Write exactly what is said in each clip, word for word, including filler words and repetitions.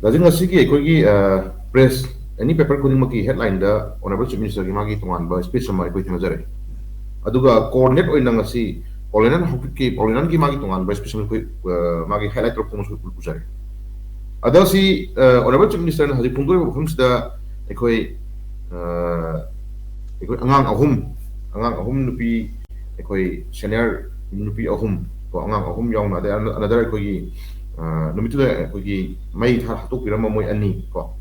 ꯗꯥꯖꯤꯡ, ꯉꯁꯤꯒꯤ ꯑꯩꯈꯣꯏꯒꯤ ꯄ꯭ꯔꯦꯁ, ꯑꯦꯅꯤ ꯄꯦꯄꯔ ꯈꯨꯗꯤꯡꯃꯛꯀꯤ ꯍꯦꯗꯂꯥꯏꯟꯗ ꯑꯣꯅꯔꯦꯕꯜ ꯆꯤꯐ ꯃꯤꯅꯤꯁꯇꯔꯒꯤ ꯃꯥꯒꯤ ꯇꯣꯉꯥꯟꯕ ꯁ꯭ꯄꯤꯆ ꯑꯃ ꯑꯩꯈꯣꯏ ꯊꯦꯡꯅꯖꯔꯦ꯫ ꯑꯗꯨꯒ ꯀꯣꯑꯣꯔꯗꯤꯅꯦꯠ ꯑꯣꯏꯅ ꯉꯁꯤ ꯄꯥꯎꯂꯦꯅꯥꯟ ꯍꯧꯀꯤꯞꯀꯤ, ꯄꯥꯎꯂꯦꯅꯥꯟꯒꯤ ꯃꯥꯒꯤ ꯇꯣꯉꯥꯟꯕ ꯁ꯭ꯄꯤꯆ ꯑꯃ ꯑꯩꯈꯣꯏ ꯃꯥꯒꯤ ꯍꯦꯗꯂꯥꯏꯟ ꯇꯧꯔꯛꯄ ꯑꯃꯁꯨ ꯎꯖꯔꯦ꯫ ꯑꯗꯣ ꯁꯤ ꯑꯣꯅꯔꯦꯕꯜ ꯆꯤꯐ ꯃꯤꯅꯤꯁꯇꯔꯅ ꯍꯧꯖꯤꯛ ꯐꯣꯡꯗꯣꯔꯤꯕ ꯋꯥꯐꯝꯁꯤꯗ ꯑꯩꯈꯣꯏ ꯑꯩꯈꯣꯏ ꯑꯉꯥꯡ ꯑꯍꯨꯝ, ꯑꯉꯥꯡ ꯑꯍꯨꯝ, ꯅꯨꯄꯤ, ꯑꯩꯈꯣꯏ ꯁꯦꯅꯤꯌꯔ ꯅꯨꯄꯤ ꯑꯍꯨꯝ ꯀꯣ, ꯑꯉꯥꯡ ꯑꯍꯨꯝ ꯌꯥꯎꯅ, ꯑꯗꯩ ꯑꯅ-, ꯑꯅꯗꯔ ꯑꯩꯈꯣꯏꯒꯤ ꯅꯨꯃꯤꯠꯇꯨꯗ ꯑꯩꯈꯣꯏꯒꯤ ꯃꯩ ꯊꯥ ꯍꯥꯠꯇꯣꯛꯄꯤꯔꯝꯕ ꯃꯣꯏ ꯑꯅꯤ ꯀꯣ꯫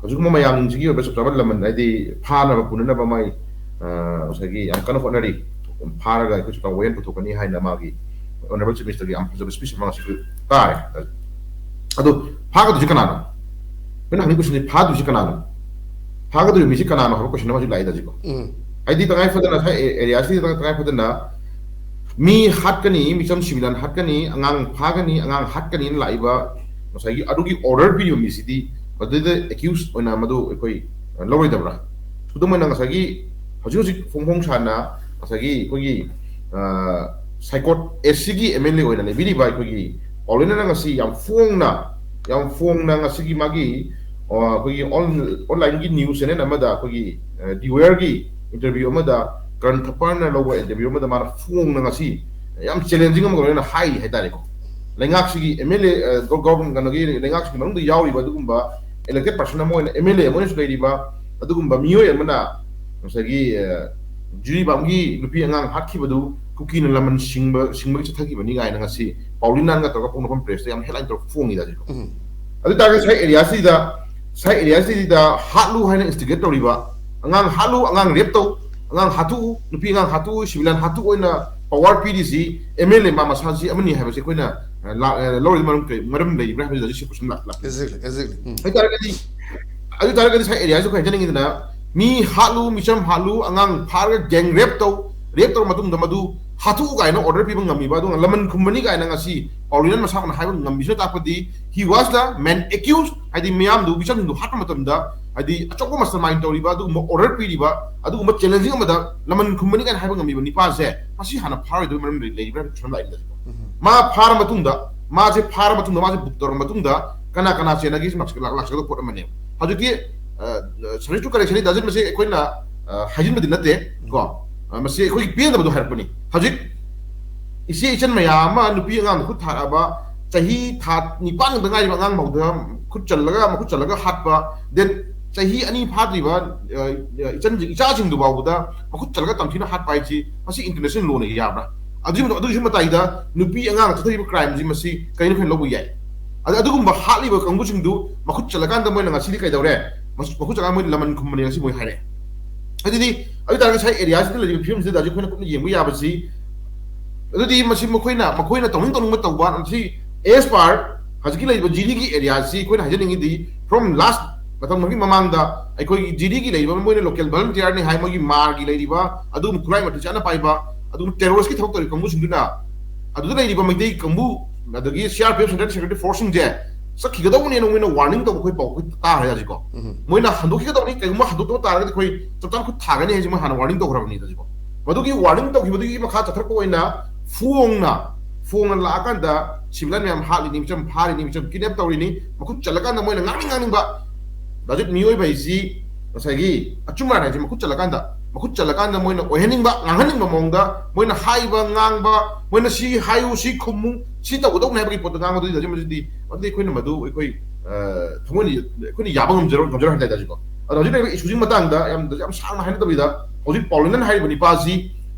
ꯍꯧꯖꯤꯛꯀꯨꯝꯕ ꯃꯌꯥꯝꯁꯤꯒꯤ ꯑꯣꯏꯕ ꯆꯞ ꯆꯥꯕ ꯂꯃꯟ, ꯍꯥꯏꯗꯤ ꯐꯥꯅꯕ ꯄꯨꯅꯅꯕ ꯃꯥꯏ ꯉꯁꯥꯏꯒꯤ ꯌꯥꯝ ꯀꯟꯅ ꯍꯣꯠꯅꯔꯤ꯫ ꯐꯥꯔꯒ ꯑꯩꯈꯣꯏ ꯆꯞ ꯆꯥꯕ ꯋꯥꯌꯦꯜ ꯄꯨꯊꯣꯛꯀꯅꯤ ꯍꯥꯏꯅ ꯃꯥꯒꯤ ꯑꯣꯅꯔꯦꯕꯜ ꯆꯤꯐ ꯃꯤꯅꯤꯁꯇꯔꯒꯤ ꯌꯥꯝ ꯐꯖꯕ ꯁ꯭ꯄꯤꯆ ꯑꯃ ꯉꯁꯤ ꯇꯥꯔꯦ꯫ ꯑꯗꯣ ꯐꯥꯒꯗꯣꯏꯁꯤ ꯀꯅꯥꯅꯣ? ꯑꯩꯈꯣꯏꯅ ꯍꯪꯅꯤꯡꯕ ꯀꯣꯏꯁꯟꯁꯤ, ꯐꯥꯗꯣꯏꯁꯤ ꯀꯅꯥꯅꯣ? ꯐꯥꯒꯗꯣꯏꯕ ꯃꯤꯁꯤ ꯀꯅꯥꯅꯣ ꯍꯥꯏꯕ ꯀꯣꯏꯁꯟ ꯑꯃ ꯍꯧꯖꯤꯛ ꯂꯥꯛꯏꯗ ꯍꯧꯖꯤꯛꯀꯣ꯫ ꯎꯝ꯫ ꯍꯥꯏꯗꯤ ꯇꯉꯥꯏ ꯐꯗꯅ ꯉꯁꯥꯏ ꯑꯦ-, ꯑꯦꯔꯤꯌꯥꯁꯤꯗ ꯇꯉꯥꯏ ꯐꯗꯅ ꯃꯤ ꯍꯥꯠꯀꯅꯤ, ꯃꯤꯆꯝ ꯁꯤꯚꯤꯂꯤꯌꯟ ꯍꯥꯠꯀꯅꯤ, ꯑꯉꯥꯡ ꯐꯥꯒꯅꯤ, ꯑꯉꯥꯡ ꯍꯥꯠꯀꯅꯤꯅ ꯂꯥꯛꯏꯕ ꯉꯁꯥꯏꯒꯤ ꯑꯗꯨꯒꯤ ꯑꯣꯔꯗꯔ ꯄꯤꯔꯤꯕ ꯃꯤꯁꯤꯗꯤ ꯃꯗꯨꯗ ꯑꯦꯀ꯭ꯌꯨꯁ ꯑꯣꯏꯅ ꯃꯗꯨ ꯑꯩꯈꯣꯏ, ꯑ, ꯂꯧꯔꯣꯏꯗꯕ꯭ꯔꯥ? ꯈꯨꯗꯝ ꯑꯣꯏꯅ ꯉꯁꯥꯏꯒꯤ ꯍꯧꯖꯤꯛ ꯍꯧꯖꯤꯛ ꯐꯣꯡ ꯐꯣꯡ ꯁꯥꯅ ꯉꯁꯥꯏꯒꯤ ꯑꯩꯈꯣꯏꯒꯤ, ꯑ, ꯁꯥꯏꯀꯣꯠ ꯑꯦꯁ ꯁꯤꯒꯤ ꯑꯦꯝ ꯑꯦꯜ ꯑꯦ ꯑꯣꯏꯅ ꯂꯩꯕꯤꯔꯤꯕ ꯑꯩꯈꯣꯏꯒꯤ ꯄꯥꯎꯂꯦꯅꯥꯅ ꯉꯁꯤ ꯌꯥꯝ ꯐꯣꯡꯅ, ꯌꯥꯝ ꯐꯣꯡꯅ ꯉꯁꯤꯒꯤ ꯃꯥꯒꯤ, ꯑ, ꯑꯩꯈꯣꯏꯒꯤ ꯑꯣꯟ-, ꯑꯣꯟꯂꯥꯏꯟꯒꯤ ꯅ꯭ꯌꯨꯁ ꯆꯦꯅꯦꯜ ꯑꯃꯗ ꯑꯩꯈꯣꯏꯒꯤ, ꯑ, ꯗꯤꯋꯦꯌꯔꯒꯤ ꯏꯟꯇꯔꯚ꯭ꯌꯨ ꯑꯃꯗ, ꯀꯔꯟ ꯊꯄꯔꯅ ꯂꯧꯕ ꯏꯟꯇꯔꯚ꯭ꯌꯨ ꯑꯃꯗ ꯃꯥꯅ ꯐꯣꯡꯅ ꯉꯁꯤ ꯌꯥꯝ ꯆꯦꯂꯦꯟꯖꯤꯡ ꯑꯃꯒ ꯂꯣꯏꯅꯅ ꯍꯥꯏꯔꯤ ꯍꯥꯏꯇꯥꯔꯦꯀꯣ꯫ ꯂꯩꯉꯥꯛꯁꯤꯒꯤ ꯑꯦꯝ ꯑꯦꯜ ꯑꯦ, ꯑ, ꯒꯣ-, ꯒꯣꯚꯔꯟ-, ꯀꯩꯅꯣꯒꯤ ꯂꯩꯉꯥꯛꯁꯤꯒꯤ ꯃꯅꯨꯡꯗ ꯌꯥꯎꯔꯤꯕ ꯑꯗꯨꯒꯨꯝꯕ ꯏꯂꯦꯛꯇꯦꯠ ꯄꯥꯔꯁꯟ ꯑꯃ ꯑꯣꯏꯅ, ꯑꯦꯝ ꯑꯦꯜ ꯑꯦ ꯑꯃ ꯑꯣꯏꯅꯁꯨ ꯂꯩꯔꯤꯕ ꯑꯗꯨꯒꯨꯝꯕ ꯃꯤꯑꯣꯏ ꯑꯃꯅ ꯉꯁꯥꯏꯒꯤ, ꯑ, ꯖꯤꯔꯤꯕꯥꯝꯒꯤ ꯅꯨꯄꯤ ꯑꯉꯥꯡ ꯍꯥꯠꯈꯤꯕꯗꯨ ꯀꯨꯀꯤꯅ ꯂꯃꯟ ꯁꯤꯡꯕ, ꯁꯤꯡꯕꯒꯤ ꯆꯠꯊꯈꯤꯕꯅꯤ ꯀꯥꯏꯅ ꯉꯁꯤ ꯄꯥꯎꯂꯤꯅꯥꯟꯒ ꯇꯧꯔꯒ ꯐꯣꯡꯗꯣꯛꯐꯝ ꯄ꯭ꯔꯦꯁꯇ ꯌꯥꯝ ꯍꯦꯗꯂꯥꯏꯟ ꯇꯧꯔꯒ ꯐꯣꯡꯉꯤꯗ ꯍꯧꯖꯤꯛ꯫ ꯎꯝ꯫ ꯑꯗꯨ ꯇꯥꯔꯒꯗꯤ ꯁꯥꯏ ꯑꯦꯔꯤꯌꯥꯁꯤꯗ, ꯁꯥꯏ ꯑꯦꯔꯤꯌꯥꯁꯤꯗ ꯍꯥꯠꯂꯨ ꯍꯥꯏꯅ ꯏꯟꯁꯇꯤꯒꯦꯠ ꯇꯧꯔꯤꯕ, ꯑꯉꯥꯡ ꯍꯥꯠꯂꯨ, ꯑꯉꯥꯡ ꯔꯦꯞ ꯇꯧ, ꯑꯉꯥꯡ ꯍꯥꯠꯇꯣꯛꯎ, ꯅꯨꯄꯤ ꯑꯉꯥꯡ ꯍꯥꯠꯇꯣꯛꯎ, ꯁꯤꯚꯤꯂꯤꯌꯟ ꯍꯥꯠꯇꯣꯛꯎ ꯑꯣꯏꯅ ꯄꯋꯥꯔ ꯄꯤꯔꯤꯁꯤ ꯑꯦꯝ ꯑꯦꯜ ꯑꯦ ꯃꯥ ꯃꯁꯥꯁꯤ ꯑꯃꯅꯤ ꯍꯥꯏꯕꯁꯤ ꯑꯩꯈꯣꯏꯅ, ꯑ, ꯂꯥ-, ꯑ, ꯂꯧꯔꯤꯕ ꯃꯔꯝ ꯀꯔꯤ, ꯃꯔꯝ ꯂꯩꯔꯤꯕ꯭ꯔꯥ ꯍꯥꯏꯕꯁꯤ ꯍꯧꯖꯤꯛ ꯁꯤ ꯀꯣꯏꯁꯟ ꯂꯥꯛ-, ꯂꯥꯛ-, Exactly, exactly. ꯎꯝ꯫ ꯍꯥꯏꯇꯥꯔꯒꯗꯤ, ꯑꯗꯨ ꯇꯥꯔꯒꯗꯤ ꯁꯥꯏ ꯑꯦꯔꯤꯌꯥꯁꯨ ꯀꯩ ꯍꯥꯏꯖꯅꯤꯡꯉꯤꯗꯅ, ꯃꯤ ꯍꯥꯠꯂꯨ, ꯃꯤꯆꯝ ꯍꯥꯠꯂꯨ, ꯑꯉꯥꯡ ꯐꯥꯔꯒ ꯒꯦꯡ ꯔꯦꯞ ꯇꯧ, ꯔꯦꯞ ꯇꯧꯔ ꯃꯇꯨꯡꯗ ꯃꯗꯨ ꯍꯥꯠꯇꯣꯛꯎ ꯀꯥꯏꯅ ꯑꯣꯔꯗꯔ ꯄꯤꯕ ꯉꯝꯃꯤꯕ, ꯑꯗꯨꯒ ꯂꯃꯟ ꯈꯨꯝꯕꯅꯤ ꯀꯥꯏꯅ ꯉꯁꯤ ꯄꯥꯎꯂꯤꯅꯟ ꯃꯁꯥꯃꯛꯅ ꯍꯥꯏꯕ ꯉꯝꯃꯤꯁꯤꯅ ꯇꯥꯛꯄꯗꯤ, he was the main accused, ꯍꯥꯏꯗꯤ ꯃꯤꯌꯥꯝꯗꯨ, ꯃꯤꯆꯝꯁꯤꯡꯗꯨ ꯍꯥꯠꯄ ꯃꯇꯝꯗ, ꯍꯥꯏꯗꯤ ꯑꯆꯧꯕ ꯃꯁꯇꯔ ꯃꯥꯏꯟ ꯇꯧꯔꯤꯕ, ꯑꯗꯨꯒꯨꯝꯕ ꯑꯣꯔꯗꯔ ꯄꯤꯔꯤꯕ, ꯑꯗꯨꯒꯨꯝꯕ ꯆꯦꯂꯦꯟꯖꯤꯡ ꯑꯃꯗ ꯂꯃꯟ ꯈꯨꯝꯕꯅꯤ ꯀꯥꯏꯅ ꯍꯥꯏꯕ ꯉꯝꯃꯤꯕ ꯅꯤꯄꯥꯁꯦ ꯉꯁꯤ ꯍꯥꯟꯅ ꯐꯥꯔꯣꯏꯗꯕ ꯃꯔꯝ ꯂꯩ-, ꯂꯩꯔꯤꯕ꯭ꯔꯥ ꯍꯥꯏꯕ ꯀꯣꯏꯁꯟ ꯂꯥꯛꯏꯕ꯫ ꯎꯝ꯫ ꯃꯥ ꯐꯥꯔ ꯃꯇꯨꯡꯗ, ꯃꯥꯁꯦ ꯐꯥꯔ ꯃꯇꯨꯡꯗ, ꯃꯥꯁꯦ ꯕꯨꯛ ꯇꯧꯔ ꯃꯇꯨꯡꯗ, ꯀꯅꯥ ꯀꯅꯥ ꯆꯦꯟꯅꯒꯦ ꯁꯤ ꯂꯥꯛꯆꯒꯗꯕ ꯄꯣꯠ ꯑꯃꯅꯦꯕ꯫ ꯍꯧꯖꯤꯛꯇꯤ ꯁꯔꯚꯤꯁ ꯇꯨ ꯀꯔꯦꯛꯁꯟ ꯗꯖꯟ ꯃꯁꯤ ꯑꯩꯈꯣꯏꯅ ꯍꯥꯏꯖꯤꯟꯕꯗꯤ ꯅꯠꯇꯦ ꯀꯣ꯫ ꯃꯁꯤ ꯑꯩꯈꯣꯏꯒꯤ ꯄꯦꯟꯗꯕꯗꯣ ꯍꯥꯏꯔꯛꯄꯅꯤ꯫ ꯍꯧꯖꯤꯛ ꯏꯆꯦ ꯏꯆꯟ ꯃꯌꯥꯝ ꯑꯃ ꯅꯨꯄꯤ ꯑꯉꯥꯡꯗ ꯈꯨꯠ ꯊꯥꯔꯛꯑꯕ, ꯆꯍꯤ ꯊꯥ ꯅꯤꯄꯥꯟ ꯈꯛꯇ ꯉꯥꯏꯔꯤꯕ ꯑꯉꯥꯡ ꯐꯥꯎꯗ ꯈꯨꯠ ꯆꯜꯂꯒ, ꯃꯈꯨꯠ ꯆꯜꯂꯒ ꯍꯥꯠꯄ, then ꯆꯍꯤ ꯑꯅꯤ ꯐꯥꯗ꯭ꯔꯤꯕ ꯏꯆꯟꯁꯤꯡ, ꯏꯆꯥꯁꯤꯡꯗꯨ ꯐꯥꯎꯕꯗ ꯃꯈꯨꯠ ꯆꯜꯂꯒ ꯇꯝꯊꯤꯅ ꯍꯥꯠꯄ ꯍꯥꯏꯁꯤ ꯃꯁꯤ ꯏꯟꯇꯔꯅꯦꯁꯅꯦꯜ ꯂꯣꯅ ꯌꯥꯕ꯭ꯔꯥ? ꯑꯗꯨꯒꯤ ꯑꯗꯨꯒꯤꯁꯨ ꯃꯇꯥꯏꯗ ꯅꯨꯄꯤ ꯑꯉꯥꯡ ꯆꯠꯊꯔꯤꯕ ꯀ꯭ꯔꯥꯏꯝꯁꯤ ꯃꯁꯤ ꯀꯔꯤꯅꯣ ꯑꯩꯈꯣꯏꯅ ꯂꯧꯕ ꯌꯥꯏ? ꯑꯗ ꯑꯗꯨꯒꯨꯝꯕ ꯍꯥꯠꯂꯤꯕ ꯀꯥꯡꯕꯨꯁꯤꯡꯗꯨ ꯃꯈꯨꯠ ꯆꯜꯂꯀꯥꯟꯗ ꯃꯣꯏꯅ ꯉꯁꯤꯗꯤ ꯀꯩꯗꯧꯔꯦ? ꯃꯈꯨꯠ ꯆꯠꯂꯀꯥꯟꯗ ꯃꯣꯏ ꯂꯃꯟ ꯈꯨꯝꯕꯅꯦ ꯉꯁꯤ ꯃꯣꯏ ꯍꯥꯏꯔꯦ꯫ ꯑꯗꯨꯗꯤ ꯑꯗꯨ ꯇꯥꯔꯒꯗꯤ ꯉꯁꯥꯏ ꯑꯦꯔꯤꯌꯥꯁꯤꯗ ꯂꯩꯔꯤꯕ ꯐꯤꯕꯝꯁꯤꯗ ꯍꯧꯖꯤꯛ ꯑꯩꯈꯣꯏꯅ ꯀꯨꯞꯅ ꯌꯦꯡꯕ ꯌꯥꯕꯁꯤ, ꯑꯗꯨꯗꯤ ꯃꯁꯤ ꯃꯈꯣꯏꯅ ꯃꯈꯣꯏꯅ ꯇꯧꯅꯤꯡ ꯇꯧꯅꯤꯡꯕ ꯇꯧꯕ꯫ ꯃꯁꯤ as per ꯍꯧꯖꯤꯛꯀꯤ ꯂꯩꯔꯤꯕ ꯖꯤꯔꯤꯒꯤ ꯑꯦꯔꯤꯌꯥꯁꯤ ꯑꯩꯈꯣꯏꯅ ꯍꯥꯏꯖꯅꯤꯡꯉꯤꯗꯤ, from last ꯃꯇꯝ ꯈꯔꯒꯤ ꯃꯃꯥꯡꯗ ꯑꯩꯈꯣꯏꯒꯤ ꯖꯤꯔꯤꯒꯤ ꯂꯩꯔꯤꯕ ꯃꯣꯏꯅ ꯂꯣꯀꯦꯜ ꯚꯣꯂꯟꯇꯤꯌꯔꯅꯤ ꯍꯥꯏ, ꯃꯣꯏꯒꯤ ꯃꯥꯔꯒꯤ ꯂꯩꯔꯤꯕ ꯑꯗꯨꯒꯨꯝꯕ ꯈꯨꯠꯂꯥꯏ ꯃꯇꯤꯛ ꯆꯥꯅ ꯄꯥꯏꯕ ꯑꯗꯨꯒꯨꯝꯕ ꯇꯦꯔꯣꯔꯤꯁꯀꯤ ꯊꯕꯛ ꯇꯧꯔꯤꯕ ꯀꯥꯡꯕꯨꯁꯤꯡꯗꯨꯅ ꯑꯗꯨꯗ ꯂꯩꯔꯤꯕ ꯃꯩꯇꯩ ꯀꯥꯡꯕꯨ, ꯑꯗꯒꯤ C R P F, central security ꯐꯣꯔꯁꯁꯤꯡꯁꯦ ꯆꯠꯈꯤꯒꯗꯧꯕꯅꯦꯅ ꯃꯣꯏꯅ ꯋꯥꯔꯅꯤꯡ ꯇꯧꯕ ꯑꯩꯈꯣꯏ ꯄꯥꯎ ꯑꯩꯈꯣꯏ ꯇꯥꯈ꯭ꯔꯦ ꯍꯧꯖꯤꯛꯀꯣ꯫ ꯃꯣꯏꯅ ꯍꯟꯗꯣꯛꯈꯤꯒꯗꯧꯕꯅꯤ, ꯀꯩꯒꯨꯝꯕ ꯍꯟꯗꯣꯛꯇꯕ ꯇꯥꯔꯒꯗꯤ ꯑꯩꯈꯣꯏ ꯆꯞ ꯆꯥꯅ ꯈꯨꯠ ꯊꯥꯒꯅꯤ ꯍꯥꯏꯁꯦ ꯃꯣꯏ ꯍꯥꯟꯅ ꯋꯥꯔꯅꯤꯡ ꯇꯧꯈ꯭ꯔꯕꯅꯤ ꯍꯧꯖꯤꯛꯀꯣ꯫ ꯃꯗꯨꯒꯤ ꯋꯥꯔꯅꯤꯡ ꯇꯧꯈꯤꯕꯗꯨꯒꯤ ꯃꯈꯥ ꯆꯠꯊꯔꯛꯄ ꯑꯣꯏꯅ ꯐꯣꯡꯅ, ꯐꯣꯡꯅ ꯂꯥꯛꯑꯀꯥꯟꯗ ꯁꯤꯚꯤꯂꯤꯌꯟ ꯃꯌꯥꯝ ꯍꯥꯠꯂꯤꯅꯤ, ꯃꯤꯆꯝ ꯐꯥꯔꯤꯅꯤ, ꯃꯤꯆꯝ ꯀꯤꯗꯅꯦꯞ ꯇꯧꯔꯤꯅꯤ, ꯃꯈꯨꯠ ꯆꯠꯂꯀꯥꯟꯗ ꯃꯣꯏꯅ ꯉꯥꯡꯅꯤꯡ ꯉꯥꯡꯅꯤꯡꯕ꯫ ꯍꯧꯖꯤꯛ ꯃꯤꯑꯣꯏꯕ ꯍꯥꯏꯁꯤ ꯉꯁꯥꯏꯒꯤ ꯑꯆꯨꯝꯕ ꯍꯥꯏꯁꯦ ꯃꯈꯨꯠ ꯆꯠꯂꯀꯥꯟꯗ, ꯃꯈꯨꯠ ꯆꯠꯂꯀꯥꯟꯗ ꯃꯣꯏꯅ ꯑꯣꯏꯍꯟꯅꯤꯡꯕ, ꯉꯥꯡꯍꯟꯅꯤꯡꯕ ꯃꯑꯣꯡꯗ ꯃꯣꯏꯅ ꯍꯥꯏꯕ, ꯉꯥꯡꯕ, ꯃꯣꯏꯅ ꯁꯤ ꯍꯥꯏꯌꯨ, ꯁꯤ ꯈꯨꯝꯃꯨ, ꯁꯤ ꯇꯧꯒꯗꯧꯅꯤ ꯍꯥꯏꯕꯒꯤ ꯄꯣꯠꯇꯣ ꯉꯥꯡꯕꯗꯨꯗꯤ ꯍꯧꯖꯤꯛ ꯃꯁꯤꯗꯤ, ꯃꯗꯨꯗꯤ ꯑꯩꯈꯣꯏꯅ ꯃꯗꯨ ꯑꯩꯈꯣꯏ, ꯑ, ꯊꯃꯣꯏꯅ ꯑꯩꯈꯣꯏꯅ ꯌꯥꯕ ꯉꯝꯖꯔꯣꯏ, ꯉꯝꯖꯔꯣꯏ ꯍꯥꯏ ꯇꯥꯔꯦ ꯍꯧꯖꯤꯛꯀꯣ꯫ ꯑꯗꯣ ꯍꯧꯖꯤꯛ ꯂꯩꯔꯤꯕ ꯏꯁꯨꯁꯤꯒꯤ ꯃꯇꯥꯡꯗ ꯌꯥꯝ, ꯌꯥꯝ ꯁꯥꯡꯅ ꯍꯥꯏꯅꯗꯕꯤꯗ, ꯍꯧꯖꯤꯛ ꯄꯥꯎꯂꯤꯅꯟ ꯍꯥꯏꯔꯤꯕ ꯅꯤꯄꯥꯁꯤ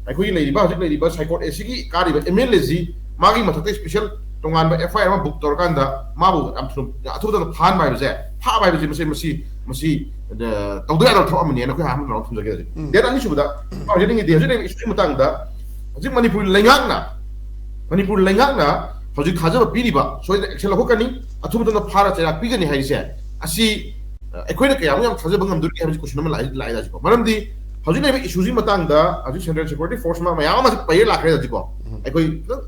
ꯑꯩꯈꯣꯏꯒꯤ ꯂꯩꯔꯤꯕ, ꯍꯧꯖꯤꯛ ꯂꯩꯔꯤꯕ ꯁꯥꯏꯀꯣꯠ ꯑꯦꯁꯤꯒꯤ ꯀꯥꯔꯤꯕ ꯑꯦꯝ ꯑꯦꯜ ꯑꯦꯁꯤ ꯃꯥꯒꯤ ꯃꯊꯛꯇ ꯏꯁꯄꯤꯁꯦꯜ ꯇꯣꯉꯥꯟꯕ ꯑꯦꯐ ꯑꯥꯏ ꯑꯥꯔ ꯑꯃ ꯕꯨꯛ ꯇꯧꯔꯀꯥꯟꯗ ꯃꯥꯕꯨ ꯌꯥꯝ ꯊꯨꯅ, ꯑꯊꯨꯕꯗ ꯐꯥꯍꯟꯕ ꯍꯥꯏꯕꯁꯦ, ꯐꯥꯕ ꯍꯥꯏꯕꯁꯦ ꯃꯁꯤ, ꯃꯁꯤ, ꯃꯁꯤ, ꯑ, ꯇꯧꯗ ꯌꯥꯗꯕ ꯊꯕꯛ ꯑꯃꯅꯤꯅ ꯑꯩꯈꯣꯏ ꯑꯍꯥꯟꯕ ꯊꯝꯖꯒꯦ ꯍꯧꯖꯤꯛ꯫ ꯎꯝ꯫ ꯗꯦꯠ ꯑꯅꯤꯁꯨꯕꯗ ꯍꯧꯖꯤꯛ ꯏꯁꯨꯒꯤ ꯃꯇꯥꯡꯗ ꯍꯧꯖꯤꯛ ꯃꯅꯤꯄꯨꯔ ꯂꯩꯉꯥꯛꯅ, ꯃꯅꯤꯄꯨꯔ ꯂꯩꯉꯥꯛꯅ ꯍꯧꯖꯤꯛ ꯊꯥꯖꯕ ꯄꯤꯔꯤꯕ, ꯁꯣꯏꯗꯅ ꯑꯦꯛꯁꯟ ꯂꯧꯈꯠꯀꯅꯤ, ꯑꯊꯨꯕ ꯃꯇꯝꯗ ꯐꯥꯔ ꯆꯩꯔꯥꯛ ꯄꯤꯒꯅꯤ ꯍꯥꯏꯔꯤꯁꯦ, ꯑꯁꯤ, ꯑ, ꯑꯩꯈꯣꯏꯅ ꯀꯌꯥꯃꯨꯛ ꯌꯥꯝ ꯊꯥꯖꯕ ꯉꯝꯗꯣꯔꯤꯒꯦ ꯍꯥꯏꯕꯁꯤ ꯀꯣꯏꯁꯟ ꯑꯃ ꯂꯥꯛꯏ, ꯂꯥꯛꯏ ꯍꯧꯖꯤꯛꯀꯣ꯫ ꯃꯔꯝꯗꯤ ꯍꯧꯖꯤꯛ ꯂꯩꯔꯤꯕ ꯏꯁꯨꯁꯤꯒꯤ ꯃꯇꯥꯡꯗ ꯍꯧꯖꯤꯛ ꯁꯦꯟꯇ꯭ꯔꯦꯜ ꯁꯦꯀ꯭ꯌꯨꯔꯤꯇꯤ ꯐꯣꯔꯁ ꯑꯃ ꯃꯌꯥꯝ ꯑꯃ ꯄꯩꯔ ꯂꯥꯛꯈ꯭ꯔꯦ ꯍꯧꯖꯤꯛꯀꯣ꯫ ꯎꯝ꯫ ꯑꯩꯈꯣꯏ ꯈꯤꯇꯪ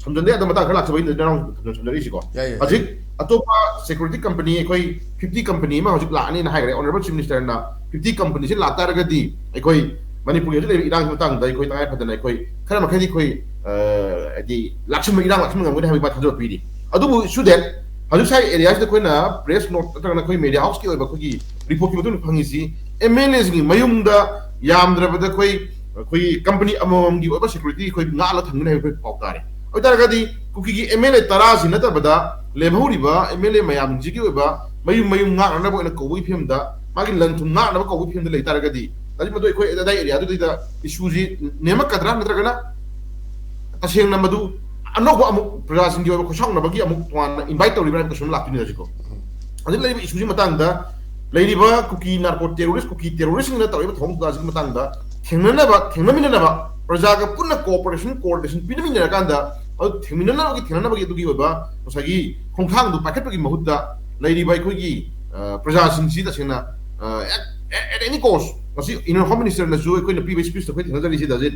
ꯁꯝꯖꯟꯗ ꯌꯥꯗꯕ ꯃꯇꯥꯡ ꯈꯔ ꯂꯥꯛꯆꯕꯒꯤ ꯅꯅꯥꯎ ꯁꯝꯖꯟ-, ꯁꯝꯖꯔꯛꯏꯁꯤꯀꯣ꯫ ꯌꯥꯏ, ꯌꯥꯏ, ꯍꯧꯖꯤꯛ ꯌꯥꯏ꯫ ꯑꯇꯣꯞꯄ ꯁꯦꯀ꯭ꯌꯨꯔꯤꯇꯤ ꯀꯝꯄꯅꯤ, ꯑꯩꯈꯣꯏ ꯐꯤꯐꯇꯤ ꯀꯝꯄꯅꯤ ꯑꯃ ꯍꯧꯖꯤꯛ ꯂꯥꯛꯑꯅꯤꯅ ꯍꯥꯏꯈ꯭ꯔꯦ ꯑꯣꯅꯔꯦꯕꯜ ꯆꯤꯐ ꯃꯤꯅꯤꯁꯇꯔꯅ꯫ ꯐꯤꯐꯇꯤ ꯀꯝꯄꯅꯤꯁꯤ ꯂꯥꯛꯇꯥꯔꯒꯗꯤ ꯑꯩꯈꯣꯏ ꯃꯅꯤꯄꯨꯔꯒꯤ ꯍꯧꯖꯤꯛ ꯂꯩꯔꯤꯕ ꯏꯔꯥꯡꯒꯤ ꯃꯇꯥꯡꯗ ꯑꯩꯈꯣꯏ ꯇꯉꯥꯏ ꯐꯗꯅ ꯑꯩꯈꯣꯏ ꯈꯔ ꯃꯈꯩꯗꯤ ꯑꯩꯈꯣꯏ, ꯑ, ꯍꯥꯏꯗꯤ ꯂꯥꯛꯁꯤꯟꯕ, ꯏꯔꯥꯡ ꯂꯥꯛꯁꯤꯟꯕ ꯉꯝꯒꯅꯤ ꯍꯥꯏꯕꯒꯤ ꯃꯥ ꯊꯥꯖꯕ ꯄꯤꯔꯤ꯫ ꯑꯗꯨꯕꯨ ꯏꯁꯨ ꯗꯦꯠ ꯍꯧꯖꯤꯛ ꯁꯥꯏ ꯑꯦꯔꯤꯌꯥꯁꯤꯗ ꯑꯩꯈꯣꯏꯅ ꯄ꯭ꯔꯦꯁ ꯅꯣꯠ ꯅꯠꯇ꯭ꯔꯒꯅ ꯑꯩꯈꯣꯏ ꯃꯦꯗꯤꯌꯥ ꯍꯥꯎꯁꯀꯤ ꯑꯣꯏꯕ ꯑꯩꯈꯣꯏꯒꯤ ꯔꯤꯄꯣꯔꯠꯀꯤ ꯃꯇꯨꯡ ꯏꯟꯅ ꯐꯪꯉꯤꯁꯤ, ꯑꯦꯝ ꯑꯦꯜ ꯑꯦꯁꯤꯡꯒꯤ ꯃꯌꯨꯝꯗ ꯌꯥꯝꯗ꯭ꯔꯕꯗ ꯑꯩꯈꯣꯏ ꯑꯩꯈꯣꯏꯒꯤ ꯀꯝꯄꯅꯤ ꯑꯃꯃꯝꯒꯤ ꯑꯣꯏꯕ ꯁꯦꯀ꯭ꯌꯨꯔꯤꯇꯤ ꯑꯩꯈꯣꯏ ꯉꯥꯛꯂ ꯊꯝꯒꯅꯤ ꯍꯥꯏꯕ ꯑꯩꯈꯣꯏ ꯄꯥꯎ ꯇꯥꯔꯦ꯫ ꯑꯣꯏꯇꯥꯔꯒꯗꯤ ꯀꯨꯀꯤꯒꯤ ꯑꯦꯝ ꯑꯦꯜ ꯑꯦ ꯇꯔꯥꯁꯤ ꯅꯠꯇꯕꯗ ꯂꯦꯝꯍꯧꯔꯤꯕ ꯑꯦꯝ ꯑꯦꯜ ꯑꯦ ꯃꯌꯥꯝꯁꯤꯒꯤ ꯑꯣꯏꯕ ꯃꯌꯨꯝ ꯃꯌꯨꯝ ꯉꯥꯛꯅꯅꯕ ꯑꯣꯏꯅ ꯀꯧꯕꯒꯤ ꯐꯤꯕꯝꯗ, ꯃꯥꯒꯤ ꯂꯟ ꯊꯨꯝ ꯉꯥꯛꯅꯕ ꯀꯧꯕꯒꯤ ꯐꯤꯕꯝꯗ ꯂꯩ ꯇꯥꯔꯒꯗꯤ, ꯍꯧꯖꯤꯛ ꯃꯗꯨ ꯑꯩꯈꯣꯏ ꯑꯗꯥꯏ ꯑꯦꯔꯤꯌꯥꯗꯨꯗꯩꯗ ꯏꯁꯨꯁꯤ ꯅꯦꯝꯃꯛꯀꯗ꯭ꯔꯥ, ꯅꯠꯇ꯭ꯔꯒꯅ ꯇꯁꯦꯡꯅ ꯃꯗꯨ ꯑꯅꯧꯕ ꯑꯃꯨꯛ ꯄ꯭ꯔꯖꯥꯁꯤꯡꯒꯤ ꯑꯣꯏꯕ ꯈꯣꯏꯁꯥꯎꯅꯕꯒꯤ ꯑꯃꯨꯛ ꯇꯣꯉꯥꯟꯅ ꯏꯟꯚꯥꯏꯠ ꯇꯧꯔꯤꯕ꯭ꯔꯥ ꯍꯥꯏꯕ ꯀꯩꯁꯨ ꯑꯃ ꯂꯥꯛꯇꯣꯏꯅꯤ ꯍꯧꯖꯤꯛꯀꯣ꯫ ꯍꯧꯖꯤꯛ ꯂꯩꯔꯤꯕ ꯏꯁꯨꯁꯤ ꯃꯇꯥꯡꯗ ꯂꯩꯔꯤꯕ ꯀꯨꯀꯤ ꯅꯥꯔꯀꯣ ꯇꯦꯔꯣꯔꯤꯁ, ꯀꯨꯀꯤ ꯇꯦꯔꯣꯔꯤꯁꯁꯤꯡꯅ ꯇꯧꯔꯤꯕ ꯊꯧꯑꯣꯡ ꯈꯨꯗꯥꯁꯤꯒꯤ ꯃꯇꯥꯡꯗ ꯊꯦꯡꯅꯅꯕ, ꯊꯦꯡꯅꯃꯤꯟꯅꯅꯕ, ꯄ꯭ꯔꯖꯥꯒ ꯄꯨꯟꯅ ꯀꯣꯑꯣꯄꯔꯦꯁꯟ, ꯀꯣꯑꯣꯔꯗꯤꯅꯦꯁꯟ ꯄꯤꯅꯃꯤꯟꯅꯔꯀꯥꯟꯗ, ꯑꯗꯨ ꯊꯦꯡꯃꯤꯟꯅꯅꯕꯒꯤ, ꯊꯦꯡꯅꯅꯕꯒꯤ ꯑꯗꯨꯒꯤ ꯑꯣꯏꯕ ꯉꯁꯥꯏꯒꯤ ꯈꯣꯡꯊꯥꯡꯗꯨ ꯄꯥꯏꯈꯠꯄꯒꯤ ꯃꯍꯨꯠꯇ ꯂꯩꯔꯤꯕ ꯑꯩꯈꯣꯏꯒꯤ, ꯑ, ꯄ꯭ꯔꯖꯥꯁꯤꯡꯁꯤ ꯇꯁꯦꯡꯅ, ꯑ, at, at any cost, ꯉꯁꯤ ꯏꯅꯔ ꯍꯣꯝ ꯃꯤꯅꯤꯁꯇꯔꯅꯁꯨ ꯑꯩꯈꯣꯏꯅ ꯄꯤꯕ ꯁ꯭ꯄꯤꯆꯇ ꯑꯩꯈꯣꯏ ꯊꯦꯡꯅꯖꯔꯤꯁꯤ ꯗꯥꯖꯤꯠ,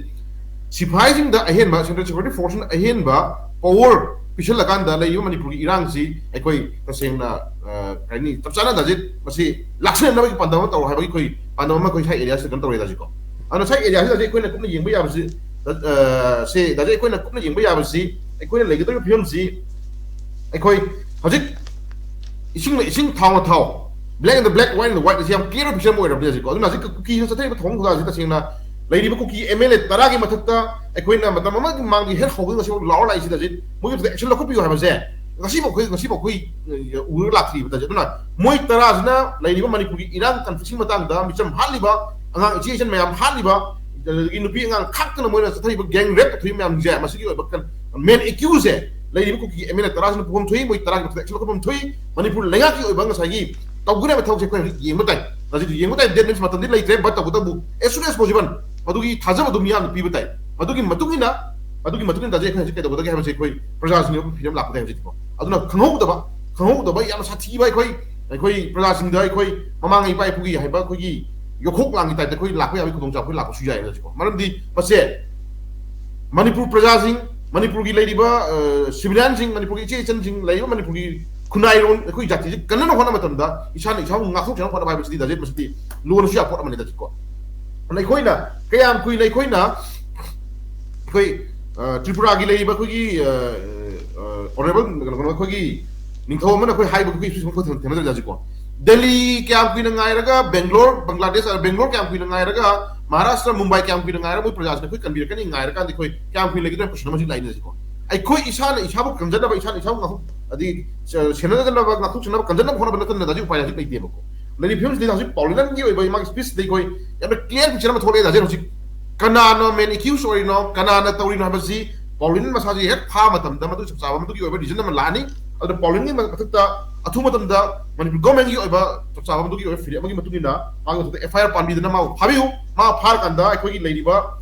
ꯁꯤꯐꯥꯏꯁꯤꯡꯗ ꯑꯍꯦꯟꯕ, ꯁꯦꯟꯇ꯭ꯔꯦꯜ ꯁꯦꯀ꯭ꯌꯨꯔꯤꯇꯤ ꯐꯣꯔꯁꯅ ꯑꯍꯦꯟꯕ ꯄꯋꯔ ꯄꯤꯁꯜꯂꯀꯥꯟꯗ ꯂꯩꯔꯤꯕ ꯃꯅꯤꯄꯨꯔꯒꯤ ꯏꯔꯥꯡꯁꯤ ꯑꯩꯈꯣꯏ ꯇꯁꯦꯡꯅ, ꯑ, ꯀꯩ ꯍꯥꯏꯅꯤ, ꯆꯞ ꯆꯥꯅ ꯗꯥꯖꯤꯠ ꯃꯁꯤ ꯂꯥꯛꯁꯤꯟꯅꯅꯕꯒꯤ ꯄꯥꯟꯗꯝ ꯑꯃ ꯇꯧꯔꯣ ꯍꯥꯏꯕꯒꯤ ꯑꯩꯈꯣꯏ ꯄꯥꯟꯗꯝ ꯑꯃ ꯑꯩꯈꯣꯏ ꯁꯥꯏ ꯑꯦꯔꯤꯌꯥꯁꯤꯗ ꯀꯩꯅꯣ ꯇꯧꯔꯦ ꯗꯥꯖꯤꯠꯀꯣ꯫ ꯑꯗꯨꯅ ꯁꯥꯏ ꯑꯦꯔꯤꯌꯥꯁꯤꯗ ꯑꯩꯈꯣꯏꯅ ꯀꯨꯞꯅ ꯌꯦꯡꯕ ꯌꯥꯕꯁꯤ, ꯑ, ꯁꯦ ꯗꯥꯖꯤꯠ, ꯑꯩꯈꯣꯏꯅ ꯀꯨꯞꯅ ꯌꯦꯡꯕ ꯌꯥꯕꯁꯤ ꯑꯩꯈꯣꯏꯅ ꯂꯩꯒꯗꯧꯔꯤꯕ ꯐꯤꯕꯝꯁꯤ ꯑꯩꯈꯣꯏ ꯍꯧꯖꯤꯛ ꯏꯁꯤꯡꯅ ꯏꯁꯤꯡ, ꯊꯥꯎꯅ ꯊꯥꯎ, black and the black, white and the white ꯑꯁꯤ ꯌꯥꯝ clear picture ꯑꯃ ꯑꯣꯏꯔꯕꯅꯤ ꯍꯧꯖꯤꯛꯀꯣ꯫ ꯑꯗꯨꯅ ꯍꯧꯖꯤꯛ ꯀꯨꯀꯤꯁꯤꯅ ꯆꯠꯊꯔꯤꯕ ꯊꯧꯑꯣꯡ ꯈꯨꯗꯥꯁꯤ ꯇꯁꯦꯡꯅ ꯂꯩꯔꯤꯕ ꯀꯨꯀꯤ ꯑꯦꯝ ꯑꯦꯜ ꯑꯦ ꯇꯔꯥꯒꯤ ꯃꯊꯛꯇ ꯑꯩꯈꯣꯏꯅ ꯃꯇꯝ ꯑꯃꯒꯤ ꯃꯃꯥꯡꯗꯒꯤ ꯍꯦꯛ ꯍꯧꯕꯗꯒꯤ ꯉꯁꯤꯐꯥꯎ ꯂꯥꯎꯔ ꯂꯥꯛꯏꯁꯤ ꯍꯧꯖꯤꯛ ꯃꯣꯏꯒꯤ ꯑꯦꯛꯁꯟ ꯂꯧꯈꯠꯄꯤꯌꯨ ꯍꯥꯏꯕꯁꯦ ꯉꯁꯤꯐꯥꯎ ꯑꯩꯈꯣꯏ, ꯉꯁꯤꯐꯥꯎ ꯑꯩꯈꯣꯏ, ꯑ, ꯎꯔꯒ ꯂꯥꯛꯇ꯭ꯔꯤꯕ ꯇꯥꯖꯩ꯫ ꯑꯗꯨꯅ ꯃꯣꯏ ꯇꯔꯥꯁꯤꯅ ꯂꯩꯔꯤꯕ ꯃꯅꯤꯄꯨꯔꯒꯤ ꯏꯔꯥꯡ ꯀꯟꯐ꯭ꯂꯤꯛꯁꯤꯡ ꯃꯇꯥꯡꯗ ꯃꯤꯆꯝ ꯍꯥꯠꯂꯤꯕ, ꯑꯉꯥꯡ ꯏꯆꯦ ꯏꯆꯟ ꯃꯌꯥꯝ ꯍꯥꯠꯂꯤꯕ, ꯑꯗꯒꯤ ꯅꯨꯄꯤ ꯑꯉꯥꯡ ꯈꯥꯛꯇꯅ ꯃꯣꯏꯅ ꯆꯠꯊꯔꯤꯕ ꯒꯦꯡ ꯔꯦꯞ ꯇꯧꯊꯔꯤꯕ ꯃꯌꯥꯝꯁꯦ, ꯃꯁꯤꯒꯤ ꯑꯣꯏꯕ ꯀꯟ-, ꯃꯦꯟ ꯑꯦꯀ꯭ꯌꯨꯁꯁꯦ ꯂꯩꯔꯤꯕ ꯀꯨꯀꯤ ꯑꯦꯝ ꯑꯦꯜ ꯑꯦ ꯇꯔꯥꯁꯤꯅ ꯄꯨꯐꯝ ꯊꯣꯛꯏ, ꯃꯣꯏ ꯇꯔꯥꯒꯤ ꯃꯊꯛꯇ ꯑꯦꯛꯁꯟ ꯂꯧꯈꯠꯐꯝ ꯊꯣꯛꯏ꯫ ꯃꯅꯤꯄꯨꯔ ꯂꯩꯉꯥꯛꯀꯤ ꯑꯣꯏꯕ ꯉꯁꯥꯏꯒꯤ ꯇꯧꯒꯗꯕ ꯊꯕꯛꯁꯦ ꯑꯩꯈꯣꯏꯅ ꯍꯧꯖꯤꯛ ꯌꯦꯡꯕ ꯇꯥꯏ꯫ ꯉꯁꯤꯗꯤ ꯌꯦꯡꯕ ꯇꯥꯏ, ꯗꯦꯠ ꯃꯤꯟꯁ ꯃꯇꯝꯗꯤ ꯂꯩꯇ꯭ꯔꯦ, ꯕꯠ ꯇꯧꯕꯇꯕꯨ as soon as possible ꯃꯗꯨꯒꯤ ꯊꯥꯖꯕꯗꯨ ꯃꯤꯌꯥꯝꯅ ꯄꯤꯕ ꯇꯥꯏ꯫ ꯃꯗꯨꯒꯤ ꯃꯇꯨꯡ ꯏꯟꯅ, ꯃꯗꯨꯒꯤ ꯃꯇꯨꯡ ꯏꯟꯅ ꯇꯥꯖꯩ ꯑꯩꯈꯣꯏꯅ ꯍꯧꯖꯤꯛ ꯀꯩꯗꯧꯒꯗꯒꯦ ꯍꯥꯏꯕꯁꯦ ꯑꯩꯈꯣꯏ ꯄ꯭ꯔꯖꯥꯁꯤꯡꯒꯤ ꯑꯣꯏꯕ ꯐꯤꯔꯦꯞ ꯂꯥꯛꯄ ꯇꯥꯏ ꯍꯧꯖꯤꯛꯇꯤꯀꯣ꯫ ꯑꯗꯨꯅ ꯈꯪꯍꯧꯗꯕ, ꯈꯪꯍꯧꯗꯕ ꯌꯥꯝꯅ ꯁꯥꯊꯤꯕ ꯑꯩꯈꯣꯏ, ꯑꯩꯈꯣꯏ ꯄ꯭ꯔꯖꯥꯁꯤꯡꯗ ꯑꯩꯈꯣꯏ ꯃꯃꯥꯡꯉꯩ ꯏꯄꯥ ꯏꯄꯨꯒꯤ ꯍꯥꯏꯕ ꯑꯩꯈꯣꯏꯒꯤ ꯌꯣꯈꯣꯛ ꯂꯥꯡꯒꯤ ꯇꯥꯏꯞꯇ ꯑꯩꯈꯣꯏ ꯂꯥꯛꯄ ꯌꯥꯕꯒꯤ ꯈꯨꯗꯣꯡꯆꯥꯕ ꯑꯩꯈꯣꯏ ꯂꯥꯛꯄꯁꯨ ꯌꯥꯏ ꯍꯧꯖꯤꯛꯀꯣ꯫ ꯃꯔꯝꯗꯤ ꯃꯁꯦ ꯃꯅꯤꯄꯨꯔ ꯄ꯭ꯔꯖꯥꯁꯤꯡ, ꯃꯅꯤꯄꯨꯔꯒꯤ ꯂꯩꯔꯤꯕ, ꯑ, ꯁꯤꯚꯤꯂꯤꯌꯟꯁꯤꯡ, ꯃꯅꯤꯄꯨꯔꯒꯤ ꯏꯆꯦ ꯏꯆꯟꯁꯤꯡ, ꯂꯩꯔꯤꯕ ꯃꯅꯤꯄꯨꯔꯒꯤ ꯈꯨꯟꯅꯥꯏꯔꯣꯟ, ꯑꯩꯈꯣꯏ ꯖꯥꯇꯤꯁꯤ ꯀꯟꯅꯅꯕ ꯍꯣꯠꯅꯕ ꯃꯇꯝꯗ ꯏꯁꯥꯅ ꯏꯁꯥꯕꯨ ꯉꯥꯛꯊꯣꯛꯆꯅꯕ ꯍꯣꯠꯅꯕ ꯍꯥꯏꯕꯁꯤꯗꯤ ꯗꯥꯖꯦꯠ ꯃꯁꯤꯗꯤ ꯂꯣꯟꯅꯁꯨ ꯌꯥꯕ ꯄꯣꯠ ꯑꯃꯅꯤ ꯗꯥꯖꯦꯠꯀꯣ꯫ ꯑꯗꯨꯅ ꯑꯩꯈꯣꯏꯅ ꯀꯌꯥꯝ ꯀꯨꯏꯅ ꯑꯩꯈꯣꯏꯅ ꯑꯩꯈꯣꯏ, ꯑ, ꯇ꯭ꯔꯤꯄꯨꯔꯥꯒꯤ ꯂꯩꯔꯤꯕ ꯑꯩꯈꯣꯏꯒꯤ, ꯑ, ꯑ, ꯑꯣꯅꯔꯦꯕꯜ ꯀꯩꯅꯣ, ꯀꯩꯅꯣ, ꯑꯩꯈꯣꯏꯒꯤ ꯅꯤꯡꯊꯧ ꯑꯃꯅ ꯑꯩꯈꯣꯏ ꯍꯥꯏꯕ ꯑꯩꯈꯣꯏ ꯏꯁꯨ ꯁꯨꯝ ꯊꯦꯡꯅꯗ꯭ꯔꯗꯤ ꯀꯣ, ꯗꯦꯜꯂꯤ ꯀꯌꯥꯝ ꯀꯨꯏꯅ ꯉꯥꯏꯔꯒ, ꯕꯦꯡꯒ꯭ꯂꯣꯔ, ꯕꯪꯒ꯭ꯂꯥꯗꯦꯁ, ꯑ, ꯕꯦꯡꯒ꯭ꯂꯣꯔ ꯀꯌꯥꯝ ꯀꯨꯏꯅ ꯉꯥꯏꯔꯒ, ꯃꯍꯥꯔꯥꯁꯇ꯭ꯔ, ꯃꯨꯝꯕꯥꯏ ꯀꯌꯥꯝ ꯀꯨꯏꯅ ꯉꯥꯏꯔꯒ ꯃꯣꯏ ꯄ꯭ꯔꯖꯥꯁꯤꯡꯅ ꯑꯩꯈꯣꯏ ꯀꯟꯕꯤꯔꯛꯀꯅꯤ ꯉꯥꯏꯔꯀꯥꯟꯗ ꯑꯩꯈꯣꯏ ꯀꯌꯥꯝ ꯀꯨꯏꯅ ꯂꯩꯒꯗ꯭ꯔꯥ ꯄ꯭ꯔꯁꯟ ꯑꯃꯁꯨ ꯂꯥꯛꯏꯅꯦ ꯍꯧꯖꯤꯛꯀꯣ꯫ ꯑꯩꯈꯣꯏ ꯏꯁꯥꯅ ꯏꯁꯥꯕꯨ ꯀꯟꯖꯅꯕ, ꯏꯁꯥꯅ ꯏꯁꯥꯕꯨ ꯉꯥꯛꯊꯣꯛ-, ꯑꯗꯤ, ꯑ, ꯁꯦꯟꯅꯖꯅꯕ, ꯉꯥꯛꯊꯣꯛꯆꯅꯕ ꯀꯟꯖꯅꯕ ꯍꯣꯠꯅꯕ ꯅꯠꯇꯅ ꯍꯧꯖꯤꯛ ꯎꯄꯥꯏ ꯍꯧꯖꯤꯛ ꯂꯩꯇꯦꯕꯀꯣ꯫ ꯂꯩꯔꯤꯕ ꯐꯤꯕꯝꯁꯤꯗꯤ ꯍꯧꯖꯤꯛ ꯄꯥꯎꯂꯤꯅꯟꯒꯤ ꯑꯣꯏꯕ ꯃꯥꯒꯤ ꯁ꯭ꯄꯤꯆꯁꯤꯗ ꯑꯩꯈꯣꯏ ꯌꯥꯝꯅ ꯀ꯭ꯂꯤꯌꯥꯔ ꯄꯤꯛꯆꯔ ꯑꯃ ꯊꯣꯛꯂꯛꯑꯦ ꯍꯧꯖꯤꯛ꯫ ꯀꯅꯥꯅ ꯃꯦꯟ ꯑꯦꯀ꯭ꯌꯨꯁ ꯑꯣꯏꯔꯤꯅꯣ, ꯀꯅꯥꯅ ꯇꯧꯔꯤꯅꯣ ꯍꯥꯏꯕꯁꯤ ꯄꯥꯎꯂꯤꯅꯟ ꯃꯁꯥꯁꯤ ꯍꯦꯛ ꯐꯥ ꯃꯇꯝꯗ ꯃꯗꯨ ꯆꯞ ꯆꯥꯕ ꯃꯗꯨꯒꯤ ꯑꯣꯏꯕ ꯔꯤꯖꯟ ꯑꯃ ꯂꯥꯛꯑꯅꯤ꯫ ꯑꯗꯨꯅ ꯄꯥꯎꯂꯤꯅꯟꯒꯤ ꯃꯊꯛꯇ ꯑꯊꯨꯕ ꯃꯇꯝꯗ ꯃꯅꯤꯄꯨꯔ ꯒꯣꯔꯃꯦꯟꯒꯤ ꯑꯣꯏꯕ ꯆꯞ ꯆꯥꯕ ꯃꯗꯨꯒꯤ ꯑꯣꯏꯕ ꯐꯤꯔꯦꯞ ꯑꯃꯒꯤ ꯃꯇꯨꯡ ꯏꯟꯅ ꯃꯥꯒꯤ ꯃꯊꯛꯇ ꯑꯦꯐ ꯑꯥꯏ ꯑꯥꯔ ꯄꯥꯟꯕꯤꯗꯅ ꯃꯥꯕꯨ ꯐꯥꯕꯤꯌꯨ꯫ ꯃꯥ ꯐꯥꯔꯀꯥꯟꯗ ꯑꯩꯈꯣꯏꯒꯤ ꯂꯩꯔꯤꯕ,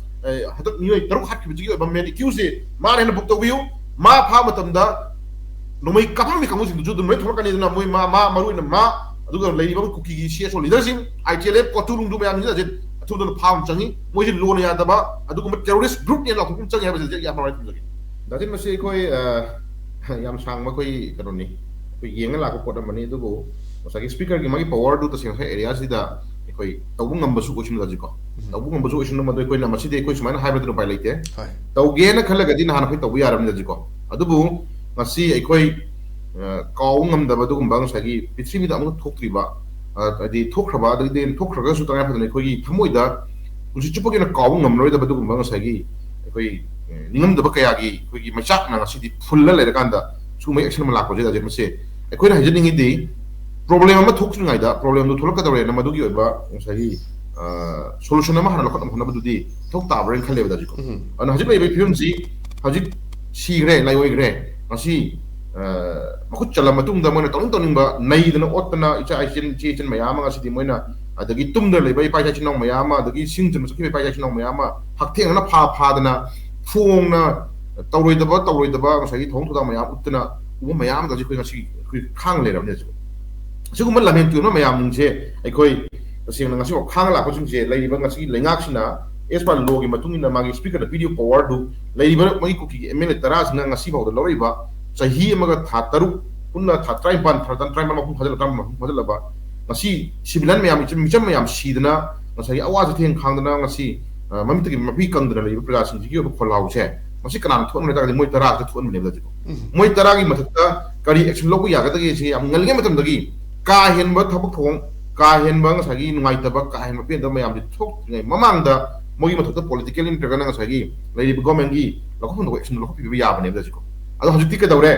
ꯑꯦ, ꯍꯟꯗꯛ ꯃꯤꯑꯣꯏ ꯇꯔꯨꯛ ꯍꯥꯠꯈꯤꯕꯁꯤꯒꯤ ꯑꯣꯏꯕ ꯃꯦꯟ ꯑꯦꯀ꯭ꯌꯨꯁꯁꯤ ꯃꯥꯅ ꯍꯦꯟꯅ ꯕꯨꯛ ꯇꯧꯕꯤꯌꯨ꯫ ꯃꯥ ꯐꯥꯕ ꯃꯇꯝꯗ ꯅꯣꯡꯃꯩ ꯀꯥꯞꯐꯝꯒꯤ ꯀꯥꯡꯕꯨꯁꯤꯡꯗꯨꯁꯨ ꯑꯗꯨꯝ ꯂꯣꯏ ꯊꯣꯛꯂꯛꯀꯅꯤ꯫ ꯑꯗꯨꯅ ꯃꯣꯏ ꯃꯥ, ꯃꯥ ꯃꯔꯨ ꯑꯣꯏꯅ ꯃꯥ, ꯑꯗꯨꯒ ꯂꯩꯔꯤꯕ ꯑꯩꯈꯣꯏ ꯀꯨꯀꯤꯒꯤ ꯁꯤ ꯑꯦꯁ ꯑꯣ ꯂꯤꯗꯔꯁꯤꯡ, ꯑꯥꯏ ꯇꯤ ꯑꯦꯜ ꯑꯦꯐ, ꯀꯣꯇꯨ ꯂꯨꯡꯗꯨ ꯃꯌꯥꯝꯁꯤꯡꯁꯦ ꯍꯧꯖꯤꯛ ꯑꯊꯨꯕꯗ ꯐꯥꯕ ꯑꯃ ꯆꯪꯉꯤ꯫ ꯃꯣꯏꯁꯤ ꯂꯣꯅ ꯌꯥꯗꯕ ꯑꯗꯨꯒꯨꯝꯕ ꯇꯦꯔꯣꯔꯤꯁ꯭ꯠ ꯒ꯭ꯔꯨꯞꯅꯦꯅ ꯂꯥꯎꯊꯣꯛꯄ ꯑꯃ ꯆꯪꯉꯤ ꯍꯥꯏꯕꯁꯤꯗꯤ ꯌꯥꯝ ꯅꯨꯡꯉꯥꯏ ꯊꯝꯖꯒꯦ꯫ ꯗꯥ ꯖꯤꯟ, ꯃꯁꯤ ꯑꯩꯈꯣꯏ, ꯑ, ꯌꯥꯝ ꯁꯥꯡꯕ ꯑꯩꯈꯣꯏ ꯀꯩꯅꯣꯅꯤ, ꯑꯩꯈꯣꯏ ꯌꯦꯡꯉ ꯂꯥꯛꯄ ꯄꯣꯠ ꯑꯃꯅꯤ꯫ ꯑꯗꯨꯕꯨ ꯉꯁꯥꯏꯒꯤ ꯁ꯭ꯄꯤꯀꯔꯒꯤ ꯃꯥꯒꯤ ꯄꯋꯥꯔꯗꯨ ꯇꯁꯦꯡꯅ ꯉꯁꯥꯏ ꯑꯦꯔꯤꯌꯥꯁꯤꯗ ꯑꯩꯈꯣꯏ ꯇꯧꯕ ꯉꯝꯕꯁꯨ ꯑꯣꯏꯁꯅꯨ ꯗꯥ ꯖꯤꯟ ꯀꯣ꯫ ꯎꯝ꯫ ꯇꯧꯕ ꯉꯝꯕꯁꯨ ꯑꯣꯏꯁꯅꯨ, ꯃꯗꯨ ꯑꯩꯈꯣꯏꯅ ꯃꯁꯤꯗꯤ ꯑꯩꯈꯣꯏ ꯁꯨꯃꯥꯏꯅ ꯍꯥꯏꯕꯗꯨꯅ ꯎꯄꯥꯏ ꯂꯩꯇꯦ꯫ ꯍꯣꯏ꯫ ꯇꯧꯒꯦꯅ ꯈꯜꯂꯒꯗꯤ ꯅꯍꯥꯟ ꯑꯩꯈꯣꯏ ꯇꯧꯕ ꯌꯥꯔꯕꯅꯤ ꯗꯥ ꯖꯤꯟ ꯀꯣ꯫ ꯑꯗꯨꯕꯨ ꯉꯁꯤ ꯑꯩꯈꯣꯏ, ꯑ, ꯀꯥꯎꯕ ꯉꯝꯗꯕ ꯑꯗꯨꯒꯨꯝꯕ ꯉꯁꯥꯏꯒꯤ ꯄ꯭ꯔꯤꯊꯤꯕꯤꯗ ꯑꯃꯨꯛ ꯊꯣꯛꯇ꯭ꯔꯤꯕ, ꯑ, ꯍꯥꯏꯗꯤ ꯊꯣꯛꯈ꯭ꯔꯕ, ꯑꯗꯒꯤꯗꯤ ꯊꯣꯛꯈ꯭ꯔꯒꯁꯨ ꯇꯉꯥꯏ ꯐꯗꯅ ꯑꯩꯈꯣꯏꯒꯤ ꯊꯃꯣꯏꯗ ꯄꯨꯟꯁꯤ ꯆꯨꯞꯄꯒꯤ ꯑꯣꯏꯅ ꯀꯥꯎꯕ ꯉꯝꯂꯔꯣꯏꯗꯕ ꯑꯗꯨꯒꯨꯝꯕ ꯉꯁꯥꯏꯒꯤ ꯑꯩꯈꯣꯏ, ꯑ, ꯅꯤꯡꯉꯝꯗꯕ ꯀꯌꯥꯒꯤ ꯑꯩꯈꯣꯏꯒꯤ ꯃꯩꯆꯥꯛꯅ ꯉꯁꯤꯗꯤ ꯐꯨꯜꯂ ꯂꯩꯔꯀꯥꯟꯗ ꯁꯤꯒꯨꯝꯕ ꯑꯦꯛꯁꯟ ꯑꯃ ꯂꯥꯛꯄꯁꯦ ꯗꯥ ꯖꯤꯟ, ꯃꯁꯤ ꯑꯩꯈꯣꯏꯅ ꯍꯥꯏꯖꯅꯤꯡꯉꯤꯗꯤ ꯄ꯭ꯔꯣꯕ꯭ꯂꯦꯝ ꯑꯃ ꯊꯣꯛꯇ꯭ꯔꯤꯉꯩꯗ ꯄ꯭ꯔꯣꯕ꯭ꯂꯦꯝꯗꯨ ꯊꯣꯛꯂꯛꯀꯗꯧꯔꯦꯅ ꯃꯗꯨꯒꯤ ꯑꯣꯏꯕ ꯉꯁꯥꯏꯒꯤ, ꯑ, ꯁꯣꯂꯨꯁꯟ ꯑꯃ ꯍꯥꯟꯅ ꯂꯧꯈꯠꯅꯕ ꯍꯣꯠꯅꯕꯗꯨꯗꯤ ꯃꯊꯧ ꯇꯥꯕ꯭ꯔꯥꯅ ꯈꯜꯂꯦꯕ ꯗꯥ ꯖꯤꯟ ꯀꯣ꯫ ꯎꯝ꯫ ꯑꯗꯨꯅ ꯍꯧꯖꯤꯛ ꯂꯩꯔꯤꯕ ꯐꯤꯕꯝꯁꯤ ꯍꯧꯖꯤꯛ ꯁꯤꯈ꯭ꯔꯦ, ꯂꯥꯏꯑꯣꯏꯈ꯭ꯔꯦ꯫ ꯉꯁꯤ, ꯑ, ꯃꯈꯨꯠ ꯆꯜꯂ ꯃꯇꯨꯡꯗ ꯃꯣꯏꯅ ꯇꯧꯅꯤꯡ ꯇꯧꯅꯤꯡꯕ ꯅꯩꯗꯅ ꯑꯣꯠꯇꯅ ꯏꯆꯥ ꯏꯆꯤꯟ, ꯏꯆꯦ ꯏꯆꯤꯟ ꯃꯌꯥꯝ ꯑꯃ ꯉꯁꯤꯗꯤ ꯃꯣꯏꯅ ꯑꯗꯒꯤ ꯇꯨꯝꯗꯅ ꯂꯩꯕ ꯏꯄꯥ ꯏꯆꯥ ꯏꯆꯤꯟ ꯏꯅꯥꯎ ꯃꯌꯥꯝ ꯑꯃ, ꯑꯗꯒꯤ ꯁꯤꯡ ꯆꯟꯕ ꯆꯠꯈꯤꯕ ꯏꯄꯥ ꯏꯆꯥ ꯏꯆꯤꯟ ꯏꯅꯥꯎ ꯃꯌꯥꯝ ꯑꯃ ꯍꯛꯊꯦꯡꯅꯅ ꯐꯥ ꯐꯥꯗꯅ ꯐꯣꯡꯅ ꯇꯧꯔꯣꯏꯗꯕ ꯇꯧꯔꯣꯏꯗꯕ ꯉꯁꯥꯏꯒꯤ ꯊꯧꯑꯣꯡ ꯊꯧꯗꯥꯡ ꯃꯌꯥꯝ ꯎꯠꯇꯅ ꯎꯕ ꯃꯌꯥꯝ ꯑꯃꯗ ꯑꯩꯈꯣꯏ ꯉꯁꯤ ꯑꯩꯈꯣꯏ ꯈꯥꯡ ꯂꯩꯔꯕꯅꯦ ꯍꯧꯖꯤꯛ꯫ ꯑꯁꯤꯒꯨꯝꯕ ꯂꯝꯍꯦꯟ ꯇꯨꯍꯦꯟꯕ ꯃꯌꯥꯝꯁꯦ ꯑꯩꯈꯣꯏ ꯇꯁꯦꯡꯅ ꯉꯁꯤꯐꯥꯎ ꯈꯥꯡꯉ ꯂꯥꯛꯄꯁꯤꯡꯁꯦ ꯂꯩꯔꯤꯕ ꯉꯁꯤꯒꯤ ꯂꯩꯉꯥꯛꯁꯤꯅ as per ꯂꯣꯒꯤ ꯃꯇꯨꯡ ꯏꯟꯅ ꯃꯥꯒꯤ ꯁ꯭ꯄꯤꯀꯔꯗ ꯄꯤꯔꯤꯕ ꯄꯋꯥꯔꯗꯨ ꯂꯩꯔꯤꯕ ꯃꯣꯏꯒꯤ ꯀꯨꯀꯤꯒꯤ ꯑꯦꯝ ꯑꯦꯜ ꯑꯦ ꯇꯔꯥꯁꯤꯅ ꯉꯁꯤꯐꯥꯎꯗ ꯂꯧꯔꯛꯏꯕ ꯆꯍꯤ ꯑꯃꯒ ꯊꯥ ꯇꯔꯨꯛ ꯄꯨꯟꯅ ꯊꯥ ꯇꯔꯥꯅꯤꯄꯥꯟ, ꯊꯥ ꯇꯔꯥꯅꯤꯄꯥꯟ ꯃꯄꯨꯡ ꯐꯥꯖꯤꯜꯂ, ꯇꯔꯥꯃꯥꯄꯟ ꯃꯄꯨꯡ ꯐꯥꯖꯤꯜꯂꯕ ꯉꯁꯤ ꯁꯤꯚꯤꯂꯤꯌꯟ ꯃꯌꯥꯝ, ꯏꯆꯝ, ꯃꯤꯆꯝ ꯃꯌꯥꯝ ꯁꯤꯗꯅ ꯉꯁꯥꯏꯒꯤ ꯑꯋꯥ ꯆꯩꯊꯦꯡ ꯈꯥꯡꯗꯅ ꯉꯁꯤ, ꯑ, ꯃꯃꯤꯠꯇꯒꯤ ꯃꯄꯤ ꯀꯪꯗꯅ ꯂꯩꯔꯤꯕ ꯄ꯭ꯔꯖꯥꯁꯤꯡꯁꯤꯒꯤ ꯑꯣꯏꯕ ꯈꯣꯜꯂꯥꯎꯁꯦ ꯃꯁꯤ ꯀꯅꯥꯅ ꯊꯣꯛꯍꯟꯕꯅꯣ ꯍꯥꯏ ꯇꯥꯔꯒꯗꯤ ꯃꯣꯏ ꯇꯔꯥꯁꯤꯗ ꯊꯣꯛꯍꯟꯕꯅꯦꯕ ꯍꯧꯖꯤꯛ꯫ ꯎꯝ꯫ ꯃꯣꯏ ꯇꯔꯥꯒꯤ ꯃꯊꯛꯇ ꯀꯔꯤ action ꯂꯧꯕ ꯌꯥꯒꯗꯒꯦ ꯁꯤ ꯌꯥꯝ ꯉꯜꯂꯤꯉꯩ ꯃꯇꯝꯗꯒꯤ ꯀꯥ ꯍꯦꯟꯕ ꯊꯕꯛ ꯊꯧꯑꯣꯡ, ꯀꯥ ꯍꯦꯟꯕ ꯉꯁꯥꯏꯒꯤ ꯅꯨꯡꯉꯥꯏꯇꯕ, ꯀꯥ ꯍꯦꯟꯕ ꯄꯦꯟꯗꯕ ꯃꯌꯥꯝꯁꯤ ꯊꯣꯛꯇ꯭ꯔꯤꯉꯩ ꯃꯃꯥꯡꯗ ꯃꯣꯏꯒꯤ ꯃꯊꯛꯇ political ꯅꯠꯇ꯭ꯔꯒꯅ ꯉꯁꯥꯏꯒꯤ ꯂꯩꯔꯤꯕ government ꯀꯤ ꯂꯧꯈꯠꯐꯝ ꯊꯣꯛꯄ action ꯂꯧꯈꯠꯄꯤꯕ ꯌꯥꯕꯅꯦꯕ ꯍꯧꯖꯤꯛꯀꯣ꯫ ꯑꯗꯣ ꯍꯧꯖꯤꯛꯇꯤ ꯀꯩꯗꯧꯔꯦ?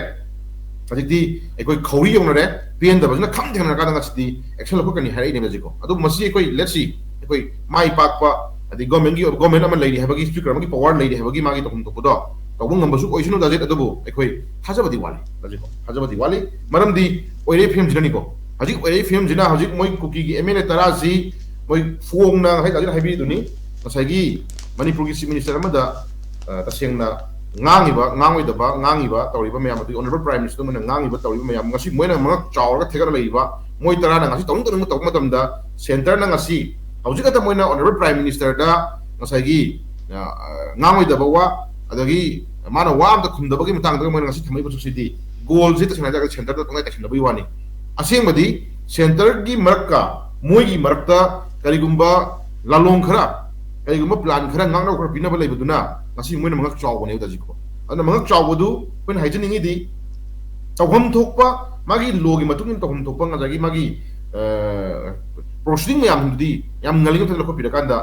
ꯍꯧꯖꯤꯛꯇꯤ ꯑꯩꯈꯣꯏ ꯈꯧꯔꯤ ꯌꯧꯅꯔꯦ, ꯄꯦꯟꯗꯕꯁꯤꯅ ꯈꯝ ꯊꯦꯡꯅꯔꯀꯥꯟꯗ ꯉꯁꯤꯗꯤ action ꯂꯧꯈꯠꯀꯅꯤ ꯍꯥꯏꯔꯛꯏꯅꯦꯕ ꯍꯧꯖꯤꯛꯀꯣ꯫ ꯑꯗꯨꯕꯨ ꯃꯁꯤ ꯑꯩꯈꯣꯏ let's see, ꯑꯩꯈꯣꯏ ꯃꯥꯏ ꯄꯥꯛꯄ, ꯍꯥꯏꯗꯤ government ꯀꯤ, government ꯑꯃ ꯂꯩꯔꯤ ꯍꯥꯏꯕꯒꯤ, speaker ꯑꯃꯒꯤ power ꯂꯩꯔꯤ ꯍꯥꯏꯕꯒꯤ ꯃꯥꯒꯤ ꯇꯧꯐꯝ ꯊꯣꯛꯄꯗꯣ ꯇꯧꯕ ꯉꯝꯕꯁꯨ ꯑꯣꯏꯁꯅꯨ ꯗꯥꯖꯤꯠ, ꯑꯗꯨꯕꯨ ꯑꯩꯈꯣꯏ ꯊꯥꯖꯕꯗꯤ ꯋꯥꯠꯂꯤ ꯍꯧꯖꯤꯛꯀꯣ, ꯊꯥꯖꯕꯗꯤ ꯋꯥꯠꯂꯤ꯫ ꯃꯔꯝꯗꯤ ꯑꯣꯏꯔꯛꯏ ꯐꯤꯕꯝꯁꯤꯅꯅꯤꯀꯣ, ꯍꯧꯖꯤꯛ ꯑꯣꯏꯔꯛꯏ ꯐꯤꯕꯝꯁꯤꯅ ꯍꯧꯖꯤꯛ ꯃꯣꯏ ꯀꯨꯀꯤꯒꯤ M L A ꯇꯔꯥꯁꯤ ꯃꯣꯏ ꯐꯣꯡꯅ ꯉꯁꯥꯏ ꯗꯥꯖꯤꯠ ꯍꯥꯏꯕꯤꯔꯤꯗꯨꯅꯤ, ꯉꯁꯥꯏꯒꯤ ꯃꯅꯤꯄꯨꯔꯒꯤ chief minister ꯑꯃꯗ, ꯑ, ꯇꯁꯦꯡꯅ ꯉꯥꯡꯉꯤꯕ, ꯉꯥꯡꯉꯣꯏꯗꯕ ꯉꯥꯡꯉꯤꯕ ꯇꯧꯔꯤꯕ ꯃꯌꯥꯝ, ꯑꯗꯨꯒꯤ honourable prime minister ꯃꯣꯏꯅ ꯉꯥꯡꯉꯤꯕ ꯇꯧꯔꯤꯕ ꯃꯌꯥꯝ, ꯉꯁꯤ ꯃꯣꯏꯅ ꯃꯉꯛ ꯆꯥꯎꯔꯒ ꯊꯦꯒꯠꯂ ꯂꯩꯔꯤꯕ, ꯃꯣꯏ ꯇꯔꯥꯅ ꯉꯁꯤ ꯇꯧꯅꯤꯡ ꯇꯧꯅꯤꯡꯕ ꯇꯧꯕ ꯃꯇꯝꯗ centre ꯅ ꯉꯁꯤ ꯍꯧꯖꯤꯛ ꯈꯛꯇ ꯃꯣꯏꯅ honourable prime minister ꯗ ꯉꯁꯥꯏꯒꯤ, ꯑ, ꯑ, ꯉꯥꯡꯉꯣꯏꯗꯕ ꯋꯥ, ꯑꯗꯒꯤ ꯃꯥꯅ ꯋꯥ ꯑꯝꯇ ꯈꯨꯝꯗꯕꯒꯤ ꯃꯇꯥꯡꯗ ꯃꯣꯏꯅ ꯉꯁꯤ ꯊꯝꯃꯛꯏꯕ ꯊꯕꯛꯁꯤꯗꯤ ꯒꯣꯜꯁꯤ ꯇꯁꯦꯡꯅ ꯍꯥꯏꯔꯒꯗꯤ centre ꯗ ꯄꯪꯇꯥꯏ ꯇꯥꯏꯁꯤꯟꯅꯕꯒꯤ ꯋꯥꯅꯤ꯫ ꯑꯁꯦꯡꯕꯗꯤ centre ꯒꯤ ꯃꯔꯛꯀ ꯃꯣꯏꯒꯤ ꯃꯔꯛꯇ ꯀꯔꯤꯒꯨꯝꯕ ꯂꯥꯂꯣꯡ ꯈꯔ, ꯀꯔꯤꯒꯨꯝꯕ plan ꯈꯔ, ꯉꯥꯛꯅꯕ ꯈꯔ ꯄꯤꯅꯕ ꯂꯩꯕꯗꯨꯅ ꯉꯁꯤ ꯃꯣꯏꯅ ꯃꯉꯛ ꯆꯥꯎꯕꯅꯦꯕ ꯍꯧꯖꯤꯛꯀꯣ꯫ ꯑꯗꯨꯅ ꯃꯉꯛ ꯆꯥꯎꯕꯗꯨ ꯑꯩꯈꯣꯏꯅ ꯍꯥꯏꯖꯅꯤꯡꯉꯤꯗꯤ ꯇꯧꯐꯝ ꯊꯣꯛꯄ, ꯃꯥꯒꯤ law ꯒꯤ ꯃꯇꯨꯡ ꯏꯟꯅ ꯇꯧꯐꯝ ꯊꯣꯛꯄ ꯉꯁꯥꯏꯒꯤ ꯃꯥꯒꯤ, ꯑ, proceeding ꯃꯌꯥꯝꯗꯨꯗꯤ ꯌꯥꯝ ꯉꯜꯂꯤꯉꯩ ꯃꯇꯝꯗ ꯂꯧꯈꯠꯄꯤꯔꯀꯥꯟꯗ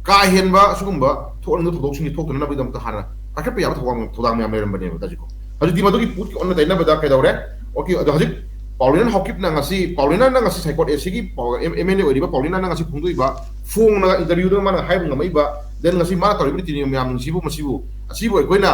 ꯀꯥ ꯍꯦꯟꯕ ꯑꯁꯤꯒꯨꯝꯕ ꯊꯣꯛꯍꯟꯅꯤꯡꯕ ꯊꯧꯗꯣꯛꯁꯤꯡꯁꯤ ꯊꯣꯛꯇꯅꯅꯕꯒꯤꯗꯃꯛꯇ ꯍꯥꯟꯅ ꯄꯥꯏꯈꯠꯄ ꯌꯥꯕ ꯊꯧꯗꯥꯡ, ꯊꯧꯗꯥꯡ ꯃꯌꯥꯝ ꯂꯩꯔꯝꯕꯅꯦꯕ ꯍꯧꯖꯤꯛꯀꯣ꯫ ꯍꯧꯖꯤꯛꯇꯤ ꯃꯗꯨꯒꯤ ꯄꯣꯠꯀꯤ ꯑꯣꯟꯅ ꯇꯩꯅꯕꯗ ꯀꯩꯗꯧꯔꯦ? OK, ꯑꯗꯣ ꯍꯧꯖꯤꯛ ꯄꯥꯎꯂꯤꯅꯟ ꯍꯥꯎꯀꯤꯞꯅ ꯉꯁꯤ, ꯄꯥꯎꯂꯤꯅꯟꯅ ꯉꯁꯤ ꯁꯥꯏꯀꯣꯠ AC ꯒꯤ ꯄꯥꯎ-, M-, MLA ꯑꯣꯏꯔꯤꯕ ꯄꯥꯎꯂꯤꯅꯟꯅ ꯉꯁꯤ ꯐꯣꯡꯗꯣꯛꯏꯕ, ꯐꯣꯡꯅ interview ꯗ ꯃꯥꯅ ꯍꯥꯏꯕ ꯉꯝꯃꯛꯏꯕ, then ꯉꯁꯤ ꯃꯥꯅ ꯇꯧꯔꯤꯕ ꯅꯤꯇꯤ ꯅꯤꯌꯣꯝ ꯃꯌꯥꯝꯁꯤꯕꯨ, ꯃꯁꯤꯕꯨ, ꯑꯁꯤꯕꯨ ꯑꯩꯈꯣꯏꯅ,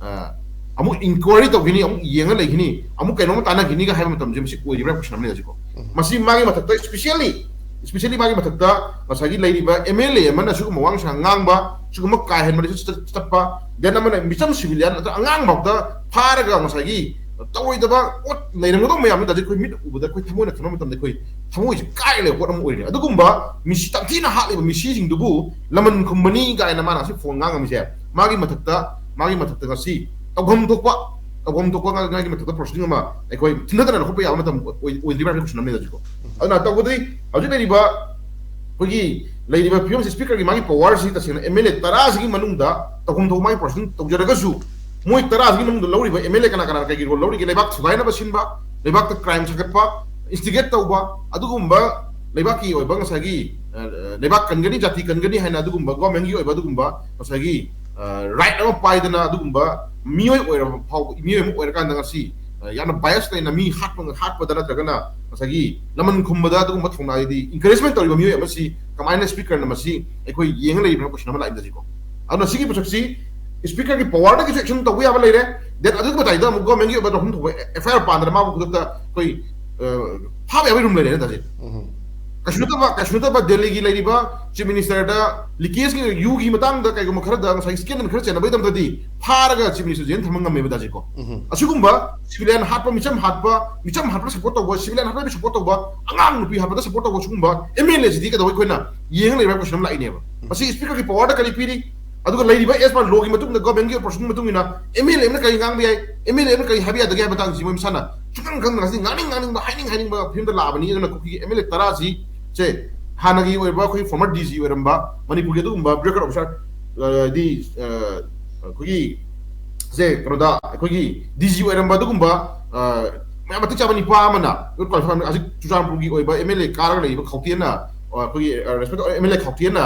ꯑ, ꯑꯃꯨꯛ inquiry ꯇꯧꯈꯤꯅꯤ, ꯑꯃꯨꯛ ꯌꯦꯡꯉ ꯂꯩꯈꯤꯅꯤ, ꯑꯃꯨꯛ ꯀꯩꯅꯣꯝꯃ ꯇꯥꯟꯅꯈꯤꯅꯤꯒ ꯍꯥꯏꯕ ꯃꯇꯝꯁꯦ ꯃꯁꯤ ꯑꯣꯏꯔꯤꯕ꯭ꯔꯥ ꯍꯥꯏꯕ question ꯑꯃꯅꯦ ꯍꯧꯖꯤꯛꯀꯣ꯫ ꯃꯁꯤ ꯃꯥꯒꯤ ꯃꯊꯛꯇ specially, specially ꯃꯥꯒꯤ ꯃꯊꯛꯇ ꯉꯁꯥꯏꯒꯤ ꯂꯩꯔꯤꯕ MLA ꯑꯃꯅ ꯁꯤꯒꯨꯝꯕ ꯋꯥꯉꯥꯡ ꯁꯉꯥꯡ ꯉꯥꯡꯕ, ꯁꯤꯒꯨꯝꯕ ꯀꯥ ꯍꯦꯟꯕ ꯂꯤꯆꯠ ꯆꯠꯄ, then ꯑꯃꯅ ꯃꯤꯆꯝ civilian ꯅꯠꯇ꯭ꯔꯒ ꯑꯉꯥꯡ ꯐꯥꯎꯗ ꯐꯥꯔꯒ ꯉꯁꯥꯏꯒꯤ ꯇꯧꯔꯣꯏꯗꯕ ꯄꯣꯠ ꯂꯩꯔꯝꯒꯗꯧꯕ ꯃꯌꯥꯝꯗꯨꯗ ꯑꯩꯈꯣꯏ ꯃꯤꯠ ꯎꯕꯗ ꯑꯩꯈꯣꯏ ꯊꯃꯣꯏꯅ ꯈꯟꯕ ꯃꯇꯝꯗ ꯑꯩꯈꯣꯏ ꯊꯃꯣꯏꯁꯦ ꯀꯥꯏꯔ ꯂꯩꯕ ꯄꯣꯠ ꯑꯃ ꯑꯣꯏꯔꯤꯅꯦ꯫ ꯑꯗꯨꯒꯨꯝꯕ ꯃꯤꯁꯤ, ꯇꯝꯊꯤꯅ ꯍꯥꯠꯂꯤꯕ ꯃꯤꯁꯤꯁꯤꯡꯗꯨꯕꯨ ꯂꯃꯟ ꯈꯨꯝꯕꯅꯤ ꯀꯥꯏꯅ ꯃꯥꯅ ꯉꯁꯤ ꯐꯣꯟ ꯉꯥꯡꯉꯝꯃꯤꯁꯦ ꯃꯥꯒꯤ ꯃꯊꯛꯇ, ꯃꯥꯒꯤ ꯃꯊꯛꯇ ꯉꯁꯤ ꯇꯧꯐꯝ ꯊꯣꯛꯄ, ꯇꯧꯐꯝ ꯊꯣꯛꯄ ꯉꯥꯒꯤ ꯃꯊꯛꯇ proceeding ꯑꯃ ꯑꯩꯈꯣꯏ ꯊꯤꯟꯊꯗꯅ ꯂꯧꯈꯠꯄ ꯌꯥꯕ ꯃꯇꯝ ꯑꯣꯏ-, ꯑꯣꯏꯗ꯭ꯔꯤꯕ꯭ꯔꯥ ꯍꯥꯏꯕ question ꯑꯃꯅꯦ ꯍꯧꯖꯤꯛꯀꯣ꯫ ꯑꯗꯨꯅ ꯇꯧꯕꯗꯤ ꯍꯧꯖꯤꯛ ꯂꯩꯔꯤꯕ ꯑꯩꯈꯣꯏꯒꯤ ꯂꯩꯔꯤꯕ ꯐꯤꯕꯝꯁꯤ, speaker ꯒꯤ ꯃꯥꯒꯤ power ꯁꯤ ꯇꯁꯦꯡꯅ MLA ꯇꯔꯥꯁꯤꯒꯤ ꯃꯅꯨꯡꯗ ꯇꯧꯐꯝ ꯊꯣꯛꯄ ꯃꯥꯒꯤ proceeding ꯇꯧꯖꯔꯒꯁꯨ ꯃꯣꯏ ꯇꯔꯥꯁꯤꯒꯤ ꯃꯅꯨꯡꯗ ꯂꯧꯔꯤꯕ ꯑꯦꯝ ꯑꯦꯜ ꯑꯦ ꯀꯅꯥ ꯀꯅꯥꯅ ꯀꯩꯒꯤ ꯔꯣꯜ ꯂꯧꯔꯤꯒꯦ? ꯂꯩꯕꯥꯛ ꯊꯨꯒꯥꯏꯅꯕ ꯁꯤꯟꯕ, ꯂꯩꯕꯥꯛꯇ ꯀ꯭ꯔꯥꯏꯝ ꯁꯥꯒꯠꯄ, ꯏꯟꯁꯇꯤꯒꯦꯠ ꯇꯧꯕ, ꯑꯗꯨꯒꯨꯝꯕ ꯂꯩꯕꯥꯛꯀꯤ ꯑꯣꯏꯕ ꯉꯁꯥꯏꯒꯤ, ꯑ, ꯂꯩꯕꯥꯛ ꯀꯟꯒꯅꯤ, ꯖꯥꯇꯤ ꯀꯟꯒꯅꯤ ꯍꯥꯏꯅ ꯑꯗꯨꯒꯨꯝꯕ ꯒꯣꯔꯃꯦꯟꯒꯤ ꯑꯣꯏꯕ ꯑꯗꯨꯒꯨꯝꯕ ꯉꯁꯥꯏꯒꯤ, ꯑ, ꯔꯥꯏꯠ ꯑꯃ ꯄꯥꯏꯗꯅ ꯑꯗꯨꯒꯨꯝꯕ ꯃꯤꯑꯣꯏ ꯑꯣꯏꯔꯕ ꯐꯥꯎꯕ, ꯃꯤꯑꯣꯏ ꯑꯃ ꯑꯣꯏꯔꯀꯥꯟꯗ ꯉꯁꯤ, ꯑ, ꯌꯥꯝꯅ ꯕꯥꯏꯁ ꯂꯩꯅ ꯃꯤ ꯍꯥꯠꯄ, ꯍꯥꯠꯄꯗ ꯅꯠꯇ꯭ꯔꯒꯅ ꯉꯁꯥꯏꯒꯤ ꯂꯃꯟ ꯈꯨꯝꯕꯗ ꯑꯗꯨꯒꯨꯝꯕ ꯊꯧꯅꯥꯗꯤ ꯏꯟꯀꯔꯦꯖꯃꯦꯟ ꯇꯧꯔꯤꯕ ꯃꯤꯑꯣꯏ ꯑꯃꯁꯤ ꯀꯃꯥꯏꯅ ꯁ꯭ꯄꯤꯀꯔꯅ ꯃꯁꯤ ꯑꯩꯈꯣꯏ ꯌꯦꯡꯉ ꯂꯩꯔꯤꯕꯅ ꯀꯣꯏꯁꯟ ꯑꯃ ꯂꯥꯛꯏꯕꯁꯤꯀꯣ꯫ ꯑꯗꯨꯅ ꯁꯤꯒꯤ ꯄꯣꯠꯁꯛꯁꯤ ꯁ꯭ꯄꯤꯀꯔꯒꯤ ꯄꯋꯥꯔꯗꯒꯤꯁꯨ ꯑꯦꯛꯁꯟ ꯇꯧꯕ ꯌꯥꯕ ꯂꯩꯔꯦ, ꯗꯦꯟ ꯑꯗꯨꯒꯤ ꯃꯇꯥꯏꯗ ꯑꯃꯨꯛ ꯒꯣꯔꯃꯦꯟꯒꯤ ꯑꯣꯏꯕ ꯂꯧꯐꯝ ꯊꯣꯛꯄ ꯑꯦꯐ ꯑꯥꯏ ꯑꯥꯔ ꯄꯥꯟꯗꯅ ꯃꯥꯕꯨ ꯈꯨꯗꯛꯇ ꯑꯩꯈꯣꯏ, ꯑ, ꯐꯥꯕ ꯌꯥꯕꯒꯤ ꯔꯨꯝ ꯂꯩꯔꯦ ꯇꯥꯁꯦ꯫ ꯀꯩꯁꯨ ꯅꯠꯇꯕ, ꯀꯩꯁꯨ ꯅꯠꯇꯕ ꯗꯦꯜꯂꯤꯒꯤ ꯂꯩꯔꯤꯕ ꯆꯤꯐ ꯃꯤꯅꯤꯁꯇꯔꯗ ꯂꯤꯀꯦꯖꯀꯤ ꯌꯨꯒꯤ ꯃꯇꯥꯡꯗ ꯀꯩꯒꯨꯝꯕ ꯈꯔꯗ ꯉꯁꯥꯏ ꯁ꯭ꯀꯦꯟꯗꯜ ꯈꯔ ꯆꯦꯟꯅꯕꯒꯤꯗꯝꯗꯗꯤ ꯐꯥꯔꯒ ꯆꯤꯐ ꯃꯤꯅꯤꯁꯇꯔ ꯖꯦꯜ ꯊꯝꯕ ꯉꯝꯃꯦꯕ ꯇꯥꯁꯦꯀꯣ꯫ ꯑꯁꯤꯒꯨꯝꯕ ꯁꯤꯚꯤꯂꯤꯌꯟ ꯍꯥꯠꯄ, ꯃꯤꯆꯝ ꯍꯥꯠꯄ, ꯃꯤꯆꯝ ꯍꯥꯠꯄꯗ ꯁꯞꯄꯣꯔꯠ ꯇꯧꯕ, ꯁꯤꯚꯤꯂꯤꯌꯟ ꯍꯥꯠꯄꯗ ꯁꯞꯄꯣꯔꯠ ꯇꯧꯕ, ꯑꯉꯥꯡ ꯅꯨꯄꯤ ꯍꯥꯠꯄꯗ ꯁꯞꯄꯣꯔꯠ ꯇꯧꯕ, ꯁꯤꯒꯨꯝꯕ ꯑꯦꯝ ꯑꯦꯜ ꯑꯦꯁꯤꯗꯤ ꯀꯩꯗꯧꯕ ꯑꯩꯈꯣꯏꯅ ꯌꯦꯡꯉ ꯂꯩꯕ ꯍꯥꯏꯕ ꯀꯣꯏꯁꯟ ꯑꯃ ꯂꯥꯛꯏꯅꯦꯕ꯫ ꯃꯁꯤ ꯁ꯭ꯄꯤꯀꯔꯒꯤ ꯄꯋꯥꯔꯗ ꯀꯔꯤ ꯄꯤꯔꯤ? ꯑꯗꯨꯒ ꯂꯩꯔꯤꯕ ꯑꯦꯁ ꯄꯥꯔ ꯂꯣꯒꯤ ꯃꯇꯨꯡ ꯏꯟꯅ, ꯒꯣꯔꯃꯦꯟꯒꯤ ꯑꯣꯏꯕ ꯄ꯭ꯔꯣꯁꯤꯁꯀꯤ ꯃꯇꯨꯡ ꯏꯟꯅ ꯑꯦꯝ ꯑꯦꯜ ꯑꯦ ꯑꯃꯅ ꯀꯔꯤ ꯉꯥꯡꯕ ꯌꯥꯏ, ꯑꯦꯝ ꯑꯦꯜ ꯑꯦ ꯑꯃꯅ ꯀꯔꯤ ꯍꯥꯏꯕ ꯌꯥꯗꯒꯦ ꯍꯥꯏꯕ ꯃꯇꯥꯡꯁꯤ ꯃꯣꯏ ꯃꯁꯥꯅ ꯁꯨꯈꯪ ꯈꯪꯗꯅ ꯉꯁꯤ ꯉꯥꯡꯅꯤꯡ ꯉꯥꯡꯅꯤꯡꯕ, ꯍꯥꯏꯅꯤꯡ ꯍꯥꯏꯅꯤꯡꯕ ꯐꯤꯕꯝꯗ ꯂꯥꯛꯑꯕꯅꯤ꯫ ꯑꯗꯨꯅ ꯀꯨꯀꯤꯒꯤ ꯑꯦꯝ ꯑꯦꯜ ꯑꯦ ꯇꯔꯥꯁꯤ ꯁꯦ ꯍꯥꯟꯅꯒꯤ ꯑꯣꯏꯕ ꯑꯩꯈꯣꯏ ꯐꯣꯔꯃꯔ ꯗꯤ ꯖꯤ ꯑꯣꯏꯔꯝꯕ, ꯃꯅꯤꯄꯨꯔꯒꯤ ꯑꯗꯨꯒꯨꯝꯕ ꯕ꯭ꯌꯨꯔꯣꯀ꯭ꯔꯦꯠ ꯑꯣꯐꯤꯁꯥꯔ, ꯑ, ꯗꯤ, ꯑ, ꯑꯩꯈꯣꯏꯒꯤ ꯁꯦ ꯀꯩꯅꯣꯗ ꯑꯩꯈꯣꯏꯒꯤ ꯗꯤ ꯖꯤ ꯑꯣꯏꯔꯝꯕ ꯑꯗꯨꯒꯨꯝꯕ, ꯑ, ꯃꯌꯥꯝ ꯃꯇꯤꯛ ꯆꯥꯕ ꯅꯤꯄꯥ ꯑꯃꯅ ꯍꯧꯖꯤꯛ ꯆꯨꯔꯆꯥꯟꯄꯨꯔꯒꯤ ꯑꯣꯏꯕ ꯑꯦꯝ ꯑꯦꯜ ꯑꯦ ꯀꯥꯔꯒ ꯂꯩꯔꯤꯕ ꯈꯥꯎꯇꯦꯟꯅ, ꯑ, ꯑꯩꯈꯣꯏꯒꯤ, ꯑ, ꯔꯦꯁꯄꯦꯛ ꯑꯦꯝ ꯑꯦꯜ ꯑꯦ ꯈꯥꯎꯇꯦꯟꯅ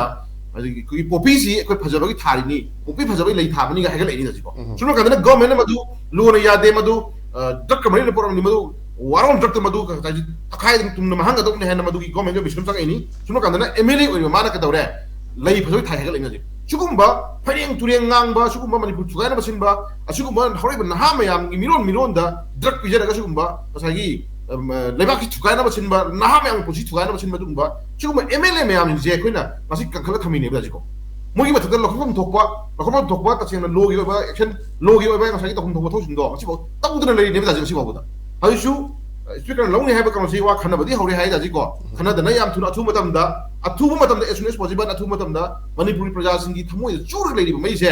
ꯍꯧꯖꯤꯛ ꯑꯩꯈꯣꯏꯒꯤ ꯄꯣꯄꯤꯁꯤ ꯑꯩꯈꯣꯏ ꯐꯖꯕꯒꯤ ꯊꯥꯔꯤꯅꯤ, ꯄꯣꯄꯤ ꯐꯖꯕꯒꯤ ꯂꯩ ꯊꯥꯕꯅꯤꯒ ꯍꯥꯏꯒꯠꯂꯛꯏꯅꯤ ꯍꯧꯖꯤꯛꯀꯣ꯫ ꯁꯨꯝꯕ ꯀꯥꯟꯗꯅ ꯒꯣꯔꯃꯦꯟꯅ ꯃꯗꯨ ꯂꯣꯅ ꯌꯥꯗꯦ, ꯃꯗꯨ, ꯑ, ꯗ꯭ꯔꯛꯀ ꯃꯔꯤ ꯂꯩꯅꯕ ꯄꯣꯠ ꯑꯃꯅꯤ, ꯃꯗꯨ ꯋꯥꯔ ꯑꯣꯟ ꯗ꯭ꯔꯛꯇ ꯃꯗꯨ ꯇꯈꯥꯏ ꯇꯨꯝꯅ ꯃꯍꯥꯡꯒꯗꯧꯕꯅꯤ ꯍꯥꯏꯅ ꯃꯗꯨꯒꯤ ꯒꯣꯔꯃꯦꯟꯒꯤ ꯃꯤꯁꯟ ꯆꯪꯉꯛꯏꯅꯤ꯫ ꯁꯨꯝꯕ ꯀꯥꯟꯗꯅ ꯑꯦꯝ ꯑꯦꯜ ꯑꯦ ꯑꯣꯏꯔꯤꯕ ꯃꯥꯅ ꯀꯩꯗꯧꯔꯦ? ꯂꯩ ꯐꯖꯕꯒꯤ ꯊꯥꯏ ꯍꯥꯏꯒꯠꯂꯛꯏꯅꯤ ꯍꯧꯖꯤꯛ꯫ ꯁꯤꯒꯨꯝꯕ ꯐꯩꯔꯦꯡ ꯇꯨꯔꯦꯡ ꯉꯥꯡꯕ, ꯁꯤꯒꯨꯝꯕ ꯃꯅꯤꯄꯨꯔ ꯊꯨꯒꯥꯏꯅꯕ ꯁꯤꯟꯕ, ꯑꯁꯤꯒꯨꯝꯕ ꯍꯧꯔꯛꯏꯕ ꯅꯍꯥ ꯃꯌꯥꯝꯒꯤ ꯃꯤꯔꯣꯟ ꯃꯤꯔꯣꯟꯗ ꯗ꯭ꯔꯛ ꯄꯤꯖꯔꯒ ꯁꯤꯒꯨꯝꯕ ꯉꯁꯥꯏꯒꯤ, ꯑꯝ, ꯂꯩꯕꯥꯛꯀꯤ ꯊꯨꯒꯥꯏꯅꯕ ꯁꯤꯟꯕ, ꯅꯍꯥ ꯃꯌꯥꯝꯒꯤ ꯄꯨꯟꯁꯤ ꯊꯨꯒꯥꯏꯅꯕ ꯁꯤꯟꯕ, ꯑꯗꯨꯒꯨꯝꯕ ꯁꯤꯒꯨꯝꯕ ꯑꯦꯝ ꯑꯦꯜ ꯑꯦ ꯃꯌꯥꯝꯁꯤꯡꯁꯦ ꯑꯩꯈꯣꯏꯅ ꯉꯁꯤ ꯀꯟꯈꯠꯂ ꯊꯝꯃꯤꯅꯦꯕ ꯍꯧꯖꯤꯛꯀꯣ꯫ ꯃꯣꯏꯒꯤ ꯃꯊꯛꯇ ꯂꯧꯈꯠꯐꯝ ꯊꯣꯛꯄ, ꯂꯧꯈꯠꯐꯝ ꯊꯣꯛꯄ ꯇꯁꯦꯡꯅ ꯂꯣꯒꯤ ꯑꯣꯏꯕ ꯑꯦꯛꯁꯟ, ꯂꯣꯒꯤ ꯑꯣꯏꯕ ꯉꯁꯥꯏꯒꯤ ꯇꯧꯐꯝ ꯊꯣꯛꯄ ꯊꯕꯛꯁꯤꯡꯗꯣ ꯉꯁꯤꯐꯥꯎ ꯇꯧꯗꯅ ꯂꯩꯔꯤꯅꯦꯕ ꯍꯧꯖꯤꯛ ꯉꯁꯤꯐꯥꯎꯕꯗ꯫ ꯍꯧꯖꯤꯛꯁꯨ, ꯑ, ꯁ꯭ꯄꯤꯀꯔ ꯂꯧꯅꯤ ꯍꯥꯏꯕ ꯀꯩꯅꯣꯁꯤ ꯋꯥ ꯈꯟꯅꯕꯗꯤ ꯍꯧꯔꯦ ꯍꯥꯏ ꯍꯧꯖꯤꯛꯀꯣ꯫ ꯈꯟꯅꯗꯅ ꯌꯥꯝ ꯊꯨꯅ ꯑꯊꯨꯕ ꯃꯇꯝꯗ, ꯑꯊꯨꯕ ꯃꯇꯝꯗ, as soon as possible, ꯑꯊꯨꯕ ꯃꯇꯝꯗ ꯃꯅꯤꯄꯨꯔꯒꯤ ꯄ꯭ꯔꯖꯥꯁꯤꯡꯒꯤ ꯊꯃꯣꯏꯗ ꯆꯨꯔꯒ ꯂꯩꯔꯤꯕ ꯃꯩꯁꯦ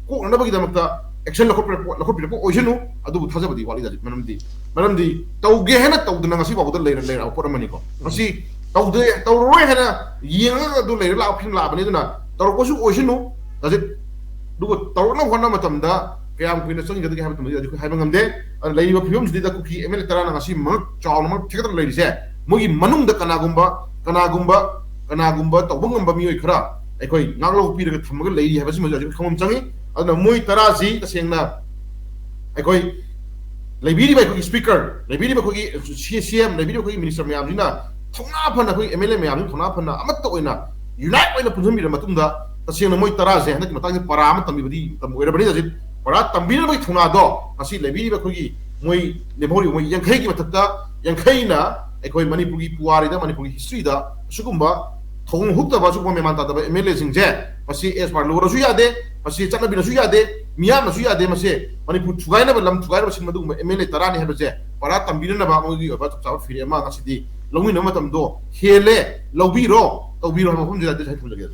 ꯀꯣꯛꯅꯅꯕꯒꯤꯗꯃꯛꯇ ꯑꯦꯛꯁꯟ ꯂꯧꯈꯠꯄꯤꯔꯛꯄ, ꯂꯧꯈꯠꯄꯤꯔꯛꯄ ꯑꯣꯏꯁꯅꯨ꯫ ꯑꯗꯨꯕꯨ ꯊꯥꯖꯕꯗꯤ ꯋꯥꯠꯂꯤ ꯍꯧꯖꯤꯛ꯫ ꯃꯔꯝꯗꯤ, ꯃꯔꯝꯗꯤ ꯇꯧꯒꯦ ꯍꯥꯏꯅ ꯇꯧꯗꯅ ꯉꯁꯤ ꯐꯥꯎꯕꯗ ꯂꯩꯔ-, ꯂꯩꯔꯛꯑꯕ ꯄꯣꯠ ꯑꯃꯅꯤꯀꯣ꯫ ꯃꯁꯤ ꯇꯧꯗꯦ, ꯇꯧꯔꯔꯣꯏ ꯍꯥꯏꯅ ꯌꯦꯡꯉꯒ ꯑꯗꯨ ꯂꯩꯔ ꯂꯥꯛꯄ ꯐꯤꯂꯝ ꯂꯥꯛꯑꯕꯅꯤ꯫ ꯑꯗꯨꯅ ꯇꯧꯔꯛꯄꯁꯨ ꯑꯣꯏꯁꯅꯨ꯫ ꯍꯧꯖꯤꯛ ꯑꯗꯨꯒ ꯇꯧꯔꯛꯅꯕ ꯍꯣꯠꯅꯕ ꯃꯇꯝꯗ ꯀꯌꯥꯝ ꯀꯨꯏꯅ ꯆꯪꯒꯗꯒꯦ ꯍꯥꯏꯕ ꯃꯇꯝꯗꯗꯤ ꯑꯩꯈꯣꯏ ꯍꯥꯏꯕ ꯉꯝꯗꯦ꯫ ꯑꯗꯨꯅ ꯂꯩꯔꯤꯕ ꯐꯤꯕꯝꯁꯤꯗ ꯀꯨꯀꯤ ꯑꯦꯝ ꯑꯦꯜ ꯑꯦ ꯇꯔꯥꯅ ꯉꯁꯤ ꯃꯉꯛ ꯆꯥꯎꯅ ꯃꯉꯛ ꯊꯦꯛꯇꯅ ꯂꯩꯔꯤꯁꯦ, ꯃꯣꯏꯒꯤ ꯃꯅꯨꯡꯗ ꯀꯅꯥꯒꯨꯝꯕ ꯀꯅꯥꯒꯨꯝꯕ ꯀꯅꯥꯒꯨꯝꯕ ꯇꯧꯕ ꯉꯝꯕ ꯃꯤꯑꯣꯏ ꯈꯔ ꯑꯩꯈꯣꯏ ꯉꯥꯛꯂꯧ ꯄꯤꯔꯒ ꯊꯝꯃꯒ ꯂꯩꯔꯤ ꯍꯥꯏꯕꯁꯤꯃꯁꯨ ꯍꯧꯖꯤꯛ ꯈꯪꯐꯝ ꯆꯪꯉꯤ꯫ ꯑꯗꯨꯅ ꯃꯣꯏ ꯇꯔꯥꯁꯤ ꯇꯁꯦꯡꯅ ꯑꯩꯈꯣꯏ ꯂꯩꯕꯤꯔꯤꯕ ꯑꯩꯈꯣꯏꯒꯤ ꯁ꯭ꯄꯤꯀꯔ, ꯂꯩꯕꯤꯔꯤꯕ ꯑꯩꯈꯣꯏꯒꯤ ꯁꯤ ꯑꯦꯝ, ꯂꯩꯕꯤꯔꯤꯕ ꯑꯩꯈꯣꯏꯒꯤ ꯃꯤꯅꯤꯁꯇꯔ ꯃꯌꯥꯝꯁꯤꯅ ꯊꯧꯅꯥ ꯐꯅ, ꯑꯩꯈꯣꯏ ꯑꯦꯝ ꯑꯦꯜ ꯑꯦ ꯃꯌꯥꯝꯁꯤ ꯊꯧꯅꯥ ꯐꯅ ꯑꯃꯠꯇ ꯑꯣꯏꯅ ꯌꯨꯅꯥꯏꯠ ꯑꯣꯏꯅ ꯄꯨꯟꯁꯤꯟꯕꯤꯔꯕ ꯃꯇꯨꯡꯗ, ꯇꯁꯦꯡꯅ ꯃꯣꯏ ꯇꯔꯥꯁꯦ ꯍꯟꯗꯛꯀꯤ ꯃꯇꯥꯡꯁꯦ ꯄꯔꯥ ꯑꯃ ꯇꯝꯕꯤꯕꯗꯤ ꯃꯇꯝ ꯑꯣꯏꯔꯕꯅꯤꯅ, ꯍꯧꯖꯤꯛ ꯄꯔꯥ ꯇꯝꯕꯤꯅꯕꯒꯤ ꯊꯧꯅꯥꯗꯣ ꯉꯁꯤ ꯂꯩꯕꯤꯔꯤꯕ ꯑꯩꯈꯣꯏꯒꯤ ꯃꯣꯏ ꯂꯦꯝꯍꯧꯔꯤꯕ ꯃꯣꯏ ꯌꯥꯡꯈꯩꯒꯤ ꯃꯊꯛꯇ, ꯌꯥꯡꯈꯩꯅ ꯑꯩꯈꯣꯏ ꯃꯅꯤꯄꯨꯔꯒꯤ ꯄꯨꯋꯥꯔꯤꯗ, ꯃꯅꯤꯄꯨꯔꯒꯤ ꯍꯤꯁꯇ꯭ꯔꯤꯗ ꯑꯁꯤꯒꯨꯝꯕ ꯊꯧꯑꯣꯡ ꯍꯨꯛꯇꯕ, ꯑꯁꯤꯒꯨꯝꯕ ꯃꯦꯃꯥꯟ ꯇꯥꯗꯕ ꯑꯦꯝ ꯑꯦꯜ ꯑꯦꯁꯤꯡꯁꯦ, ꯃꯁꯤ ꯑꯦꯁ ꯄꯥꯔꯂꯣꯔꯁꯨ ꯌꯥꯗꯦ, ꯃꯁꯤ ꯆꯠꯅꯕꯤꯅꯁꯨ ꯌꯥꯗꯦ, ꯃꯤꯌꯥꯝꯅꯁꯨ ꯌꯥꯗꯦ, ꯃꯁꯦ ꯃꯅꯤꯄꯨꯔ ꯊꯨꯒꯥꯏꯅꯕ, ꯂꯝ ꯊꯨꯒꯥꯏꯅꯕ ꯁꯤꯟꯕ ꯑꯗꯨꯒꯨꯝꯕ ꯑꯦꯝ ꯑꯦꯜ ꯑꯦ ꯇꯔꯥꯅꯤ ꯍꯥꯏꯕꯁꯦ ꯄꯔꯥ ꯇꯝꯕꯤꯅꯅꯕ ꯃꯣꯏꯒꯤ ꯑꯣꯏꯕ ꯆꯞ ꯆꯥꯕ ꯐꯤꯔꯦꯞ ꯑꯃ ꯉꯁꯤꯗꯤ ꯂꯧꯃꯤꯟꯅꯕ ꯃꯇꯝꯗꯣ ꯍꯦꯜꯂꯦ꯫ ꯂꯧꯕꯤꯔꯣ, ꯇꯧꯕꯤꯔꯣ ꯍꯥꯏꯕ ꯃꯐꯝꯁꯤꯗ ꯑꯗꯨ ꯊꯝꯖꯒꯦ꯫